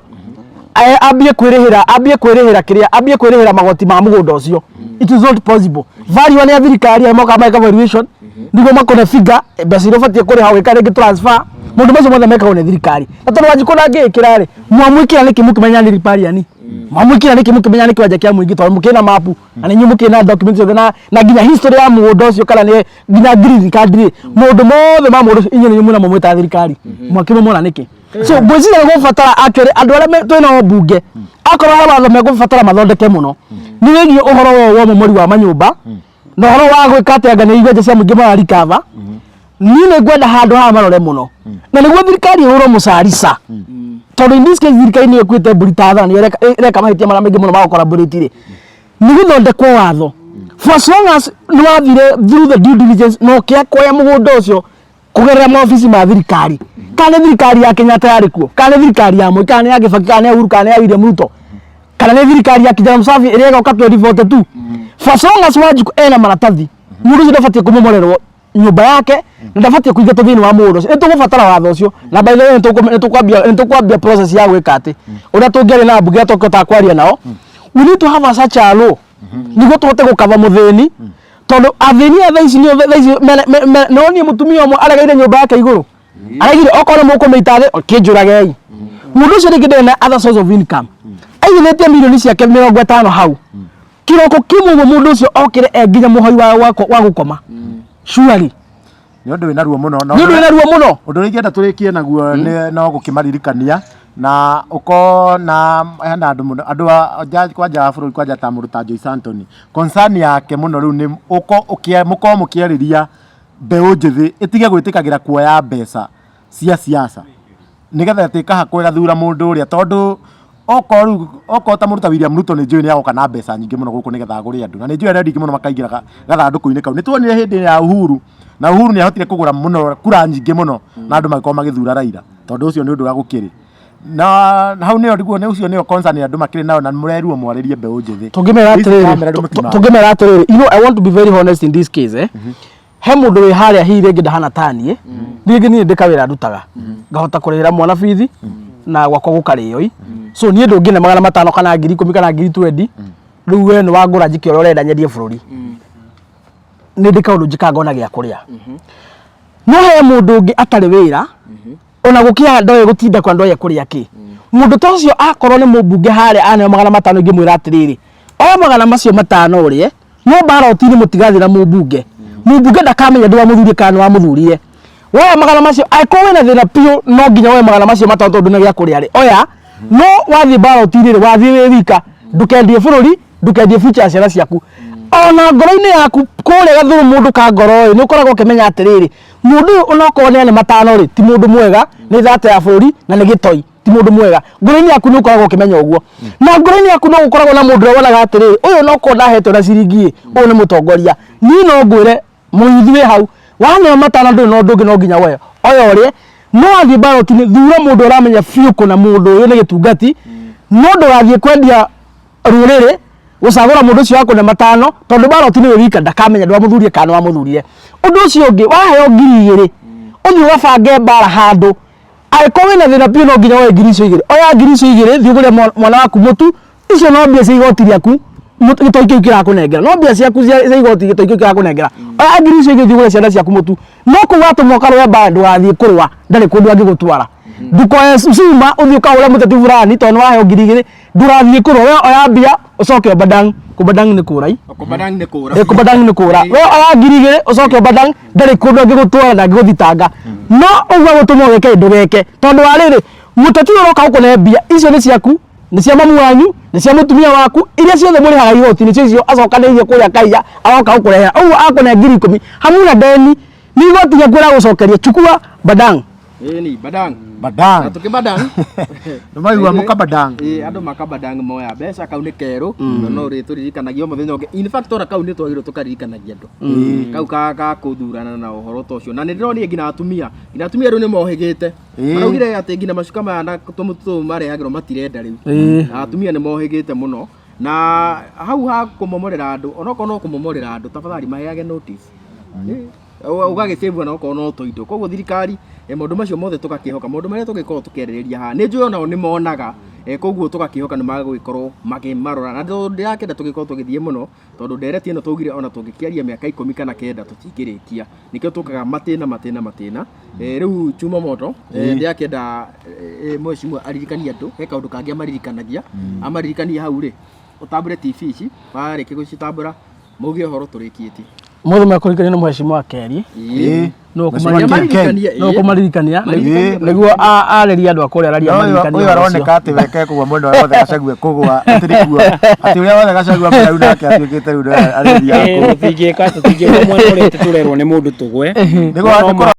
ambie kwĩrĩhĩra, ambie kwĩrĩhĩra kĩrĩa, ambie kwĩrĩhĩra magoti ma mũgũnda ũcio. It is not possible. Value nĩ ya thirikari, arĩa mokaga mageka valuation nĩguo makone figure mbeca iria ũbatiĩ kũrĩha ũgĩka rĩngĩ transfer. Maũndũ macio mothe mekagwo nĩ thirikari, na tondũ Wanjikũ ndangĩĩkĩra rĩ, mwamwĩkĩra nĩkĩ mũkĩmenya nĩ riparian? Mwamwĩkĩra nĩkĩ mũkĩmenya nĩ kĩwanja kĩa mũingĩ, tondũ mũkĩrĩ na mapu na nĩ inyuĩ mũkĩrĩ na document ciothe na nginya history ya mũgũnda ũcio, kana nĩ nginya green card rĩ, maũndũ mothe ma mũgũnda ũcio inyuĩ nĩ inyuĩ mwĩnamo mwĩ ta thirikari, mwakĩmomora nĩkĩ? So ngwĩciria nĩ gũbatara actually andũ arĩa twĩnao mbunge, akorwo he watho megũbatara mathondeke mũno, nĩ wĩgiĩ ũhoro wa ũmomori wa manyũmba na ũhoro wa gwĩka atĩ anga nĩ iwanja cia mũingĩ mararikaba. Niĩ nĩ ngwenda handũ haha marore mũno na nĩguo thirikari ĩhũrwo mũcarica, tondũ in this case thirikari nĩyo ĩkuĩte mbũri ta thana, nĩyo ĩreka mahĩtia marĩa maingĩ mũno ma gũcollaborate rĩ, nĩ gũthondekwo watho. For as long as nĩ wathire through the due diligence na ũkĩakwaya mũgũnda ũcio kũgerera maobici ma thirikari, kana nĩ thirikari ya Kenyatta yarĩ kuo, kana nĩ thirikari ya Moi, kana nĩ ya Kibaki, kana nĩ ya Uhuru, kana nĩ ya William Ruto, kana nĩ thirikari ya Kijana Msafi ĩrĩa ĩgoka 2042, for as long as Wanjikũ ena maratathi, mũndũ ũcio ndabatiĩ kũmomorerwo nyũmba yake na ndabatiĩ kũingatwo thĩinĩ wa mũgũnda ũcio. Nĩ tũgũbatara watho ũcio, na by the way nĩ tũkwambia process ya gwĩka atĩ ũrĩa tũngĩaria na mbunge tũkĩhotaga kwaria nao, we need to have a such a law nĩguo tũhote gũkava mũthĩni, tondũ athĩni a thaa ici nĩo thaa ici no niĩ mũtumia ũmwe aregeire nyũmba yake igũrũ, araigire okorwo nĩ mũkũmĩita thĩ kĩnjũragei. Mũndũ ũcio rĩngĩ ndarĩ na other source of income, aigithĩtie milioni ciake 50 hau. Kĩroko kĩmwe ũguo mũndũ ũcio okĩre e nginya mũhoi wa gũkoma, surely. Nĩ ũndũ wĩna ruo mũno. Nĩ ũndũ wĩna ruo mũno. Ũndũ ũrĩa ingĩenda tũrĩkie naguo nĩ no gũkĩmaririkania na ũko na hena andũ mũno, andũ a nja, kwanja wa bũrũri, kwanja ta mũndũ ta Joyce Anthony, concern yake mũno rĩu nĩ ũko mũkorwo mũkĩarĩria mbeũ njĩthĩ ĩtige gwĩtĩkagĩra kuoya mbeca cia siasa nĩgetha ĩtĩkahakwo ĩgathura mũndũ ũrĩa, tondũ okorwo rĩu okorwo ta mũndũ ta William Ruto nĩ njũĩ nĩ agoka na mbeca nyingĩ mũno gũkũ nĩgetha agũre andũ, na nĩ njũĩ andũ aingĩ mũno makaingĩra gathandũkũ-inĩ kau. Nĩ tuonire hĩndĩ ya Uhuru, na Uhuru nĩ ahotire kũgũra mũno kura nyingĩ mũno na andũ magĩkorwo magĩthura Raila, tondũ ũcio nĩ ũndũ ũrĩa gũkĩrĩ na hau nĩyo ndiguo nĩ ũcio nĩyo concern andũ makĩrĩ nayo, na mũrerirwo mwarĩrie mbeũ njĩthĩ. Tũngĩmera Ici atĩrĩrĩ kamera rĩu mũtimaga. Tũngĩmera atĩrĩrĩ, I want to be very honest in this case, he mũndũ wĩ harĩa hihi rĩngĩ ndahana taniĩ, rĩngĩ niĩ ndĩ kawĩra ndutaga ngahota kũrĩhĩra mwana bithi na gwakwa gũkarĩo i, so niĩ ndũngĩne 500 kana 10,000 kana 20,000. Rĩu we nĩ wangũra njĩke ũrĩa ũrenda, nyendie bũrũri, nĩ ndĩ kaũndũ njĩkaga ngona gĩa kũrĩa. No he mũndũ ũngĩ atarĩ wĩra ona gũkĩa, ndoĩ gũtinda kwa ndoĩ kũrĩa kĩ. Mũndũ ta ũcio akorwo nĩ mũmbunge harĩa aneo 500, ingĩmwĩra atĩrĩrĩ, oya magana macio matano ũrĩe, no ballot-inĩ mũtigathiĩ na mũmbunge. Mũmbunge ndakamenya ndĩ wamũthurie kana nĩ wamũthurire. Woya magana macio, angĩkorwo wĩna thĩna biũ no nginya woe magana macio 500 tondũ ndũna gĩa kũrĩa rĩ, oya. No wathiĩ ballot-inĩ rĩ, wathiĩ wĩ wika, ndũkendie bũrũri, ndũkendie future ya ciana ciaku. Ona ngoro-inĩ yaku kũrĩa gathuru mũndũ ka ngoro ĩ, nĩ ũkoragwo ũkĩmenya atĩrĩrĩ, mũndũ ũyũ onokorwo nĩ ane matano rĩ, ti mũndũ mwega, nĩ thata ya bũrũri na nĩ gĩtoi, ti mũndũ mwega. Ngoro-inĩ yaku nĩ ũkoragwo ũkĩmenya ũguo, na ngoro-inĩ yaku no gũkoragwo na mũndũ ũrĩa wonaga atĩrĩrĩ, ũyũ onokorwo ndahetwo na ciringi ĩ, ũyũ nĩ mũtongoria. Niĩ no ngwĩre mũyuthi wĩ hau waneo matano, ndũrĩ na ũndũ ũngĩ, no nginya woe, oya ũrĩe. No wathiĩ ballot-inĩ, thura mũndũ ũramenya biũ kũna mũndũ ũyũ nĩ gĩtungati, no ndũgathiĩ kwendia rũrĩrĩ gũcagũra mũndũ ũcio wakũne matano, tondũ ballot-inĩ wĩ wika ndakamenya ndwamũthurie kana nĩwamũthurire. Ũndũ ũcio ũngĩ, waheo 2,000 ũthiĩ ũgabange mbara handũ. Angĩkorwo wĩna thĩna biũ no nginya woe ngiri icio igĩrĩ, oya ngiri icio igĩrĩ, thiĩ ũgũre mwana waku mũtu. Icio no mbia cia igoti rĩaku gĩtoi kĩu kĩrakũnengera, no mbia ciaku cia igoti gĩtoi kĩu kĩrakũnengera. Oya ngiri icio igĩrĩ, thiĩ ũgũre ciana ciaku mũtu. No kũu watũmwo ũkarũe mbara, ndũgathiĩ kũrũa, ndarĩ kũndũ angĩgũtwara. Ndũkoe cuma ũthiĩ ũkahũre mũteti fulani tondũ nĩ waheo ngiri igĩrĩ, ndũgathiĩ kũrũa. We oya mbia ũcoke Obadang. Kũbadang nĩ kũra i. Kũbadang nĩ kũra. Kũbadang nĩ kũra. We oya ngiri igĩrĩ ũcoke Obadang, ndarĩ kũndũ angĩgũtwara, ndangĩgũthitanga. No ũguo agũtũma ũgeke ndũgeke, tondũ wa rĩrĩ, mũteti ũyũ ũroka gũkũne mbia icio nĩ ciaku, nĩ cia mamu wanyu, nĩ cia mũtumia waku, iria ciothe mũrĩhaga igoti nĩcio icio acokanĩirie kũrĩa kaiya aroka gũkũrehera. Ũguo akũne ngiri ikũmi hamuna deni, nĩ igoti rĩaku ũragũcokeria. Chukua badang. Ĩni badang. Badang. Na tũkĩbadang. Nĩ maigua mũkabadang. Ĩĩ, andũ makabadang moya mbeca. Kau nĩ kerũ na no rĩtũririkanagia o mũthenya ũngĩ. In fact, ona kau nĩ twagĩrĩirwo tũkaririkanagia andũ kau ka kũthurana na ũhoro ta ũcio. Na nĩ ndĩronire nginya atumia, nginya atumia rĩu nĩ mohĩgĩte. Maraugire atĩ nginya macuka maya na tũmũtũ tũũ marehagĩrwo matirenda rĩu. Na atumia nĩ mohĩgĩte mũno. Na hau ha kũmomorera andũ, onokorwo no kũmomorera andũ, tafadhali maheage notice. Ũgagĩcĩvwo na okorwo no tũindo. Koguo thirikari, maũndũ macio mothe tũgakĩhoka, maũndũ marĩa tũgĩkorwo tũkĩarĩrĩria haha, nĩ njũĩ onao nĩ monaga. Koguo tũgakĩhoka nĩ magũgĩkorwo makĩmarora. Na ndĩrakĩenda tũgĩkorwo tũgĩthiĩ mũno, tondũ ndereti ĩno twaugire ona tũngĩkĩaria mĩaka ikũmi kana kenda tũtingĩrĩkia. Nĩkĩo tũkaga matĩna matĩna matĩna. Rĩu chuma moto, ndĩrakĩenda mheshimiwa aririkanie andũ he kaũndũ kangĩ amaririkanagia. Amaririkanie hau rĩ, ũtambũre TV ici, warĩkia gũcitambũra mauge ũhoro tũrĩkĩtie. Mũthĩ mekũririkania nĩ mheshimiwa Keri. Nũ Mheshimiwa ũkũmaririkania? Nũ ũkũmaririkania nĩguo arĩrie andũ a kũrĩa araria maririkanie ũyũ ũhoro ũcio. Aroneka atĩ weke kũgwa mwena ũrĩa wothe Gachagua kũgwa, atĩ nĩkuo atĩ ũrĩa wothe Gachagua mwena rĩu nake atuĩkĩte rĩu nĩwe arĩthiaga kũu. Tũtingĩka, tũtingĩgwa mwena ũrĩa tũrerwo nĩ mũndũ tũgwe. Nĩguo.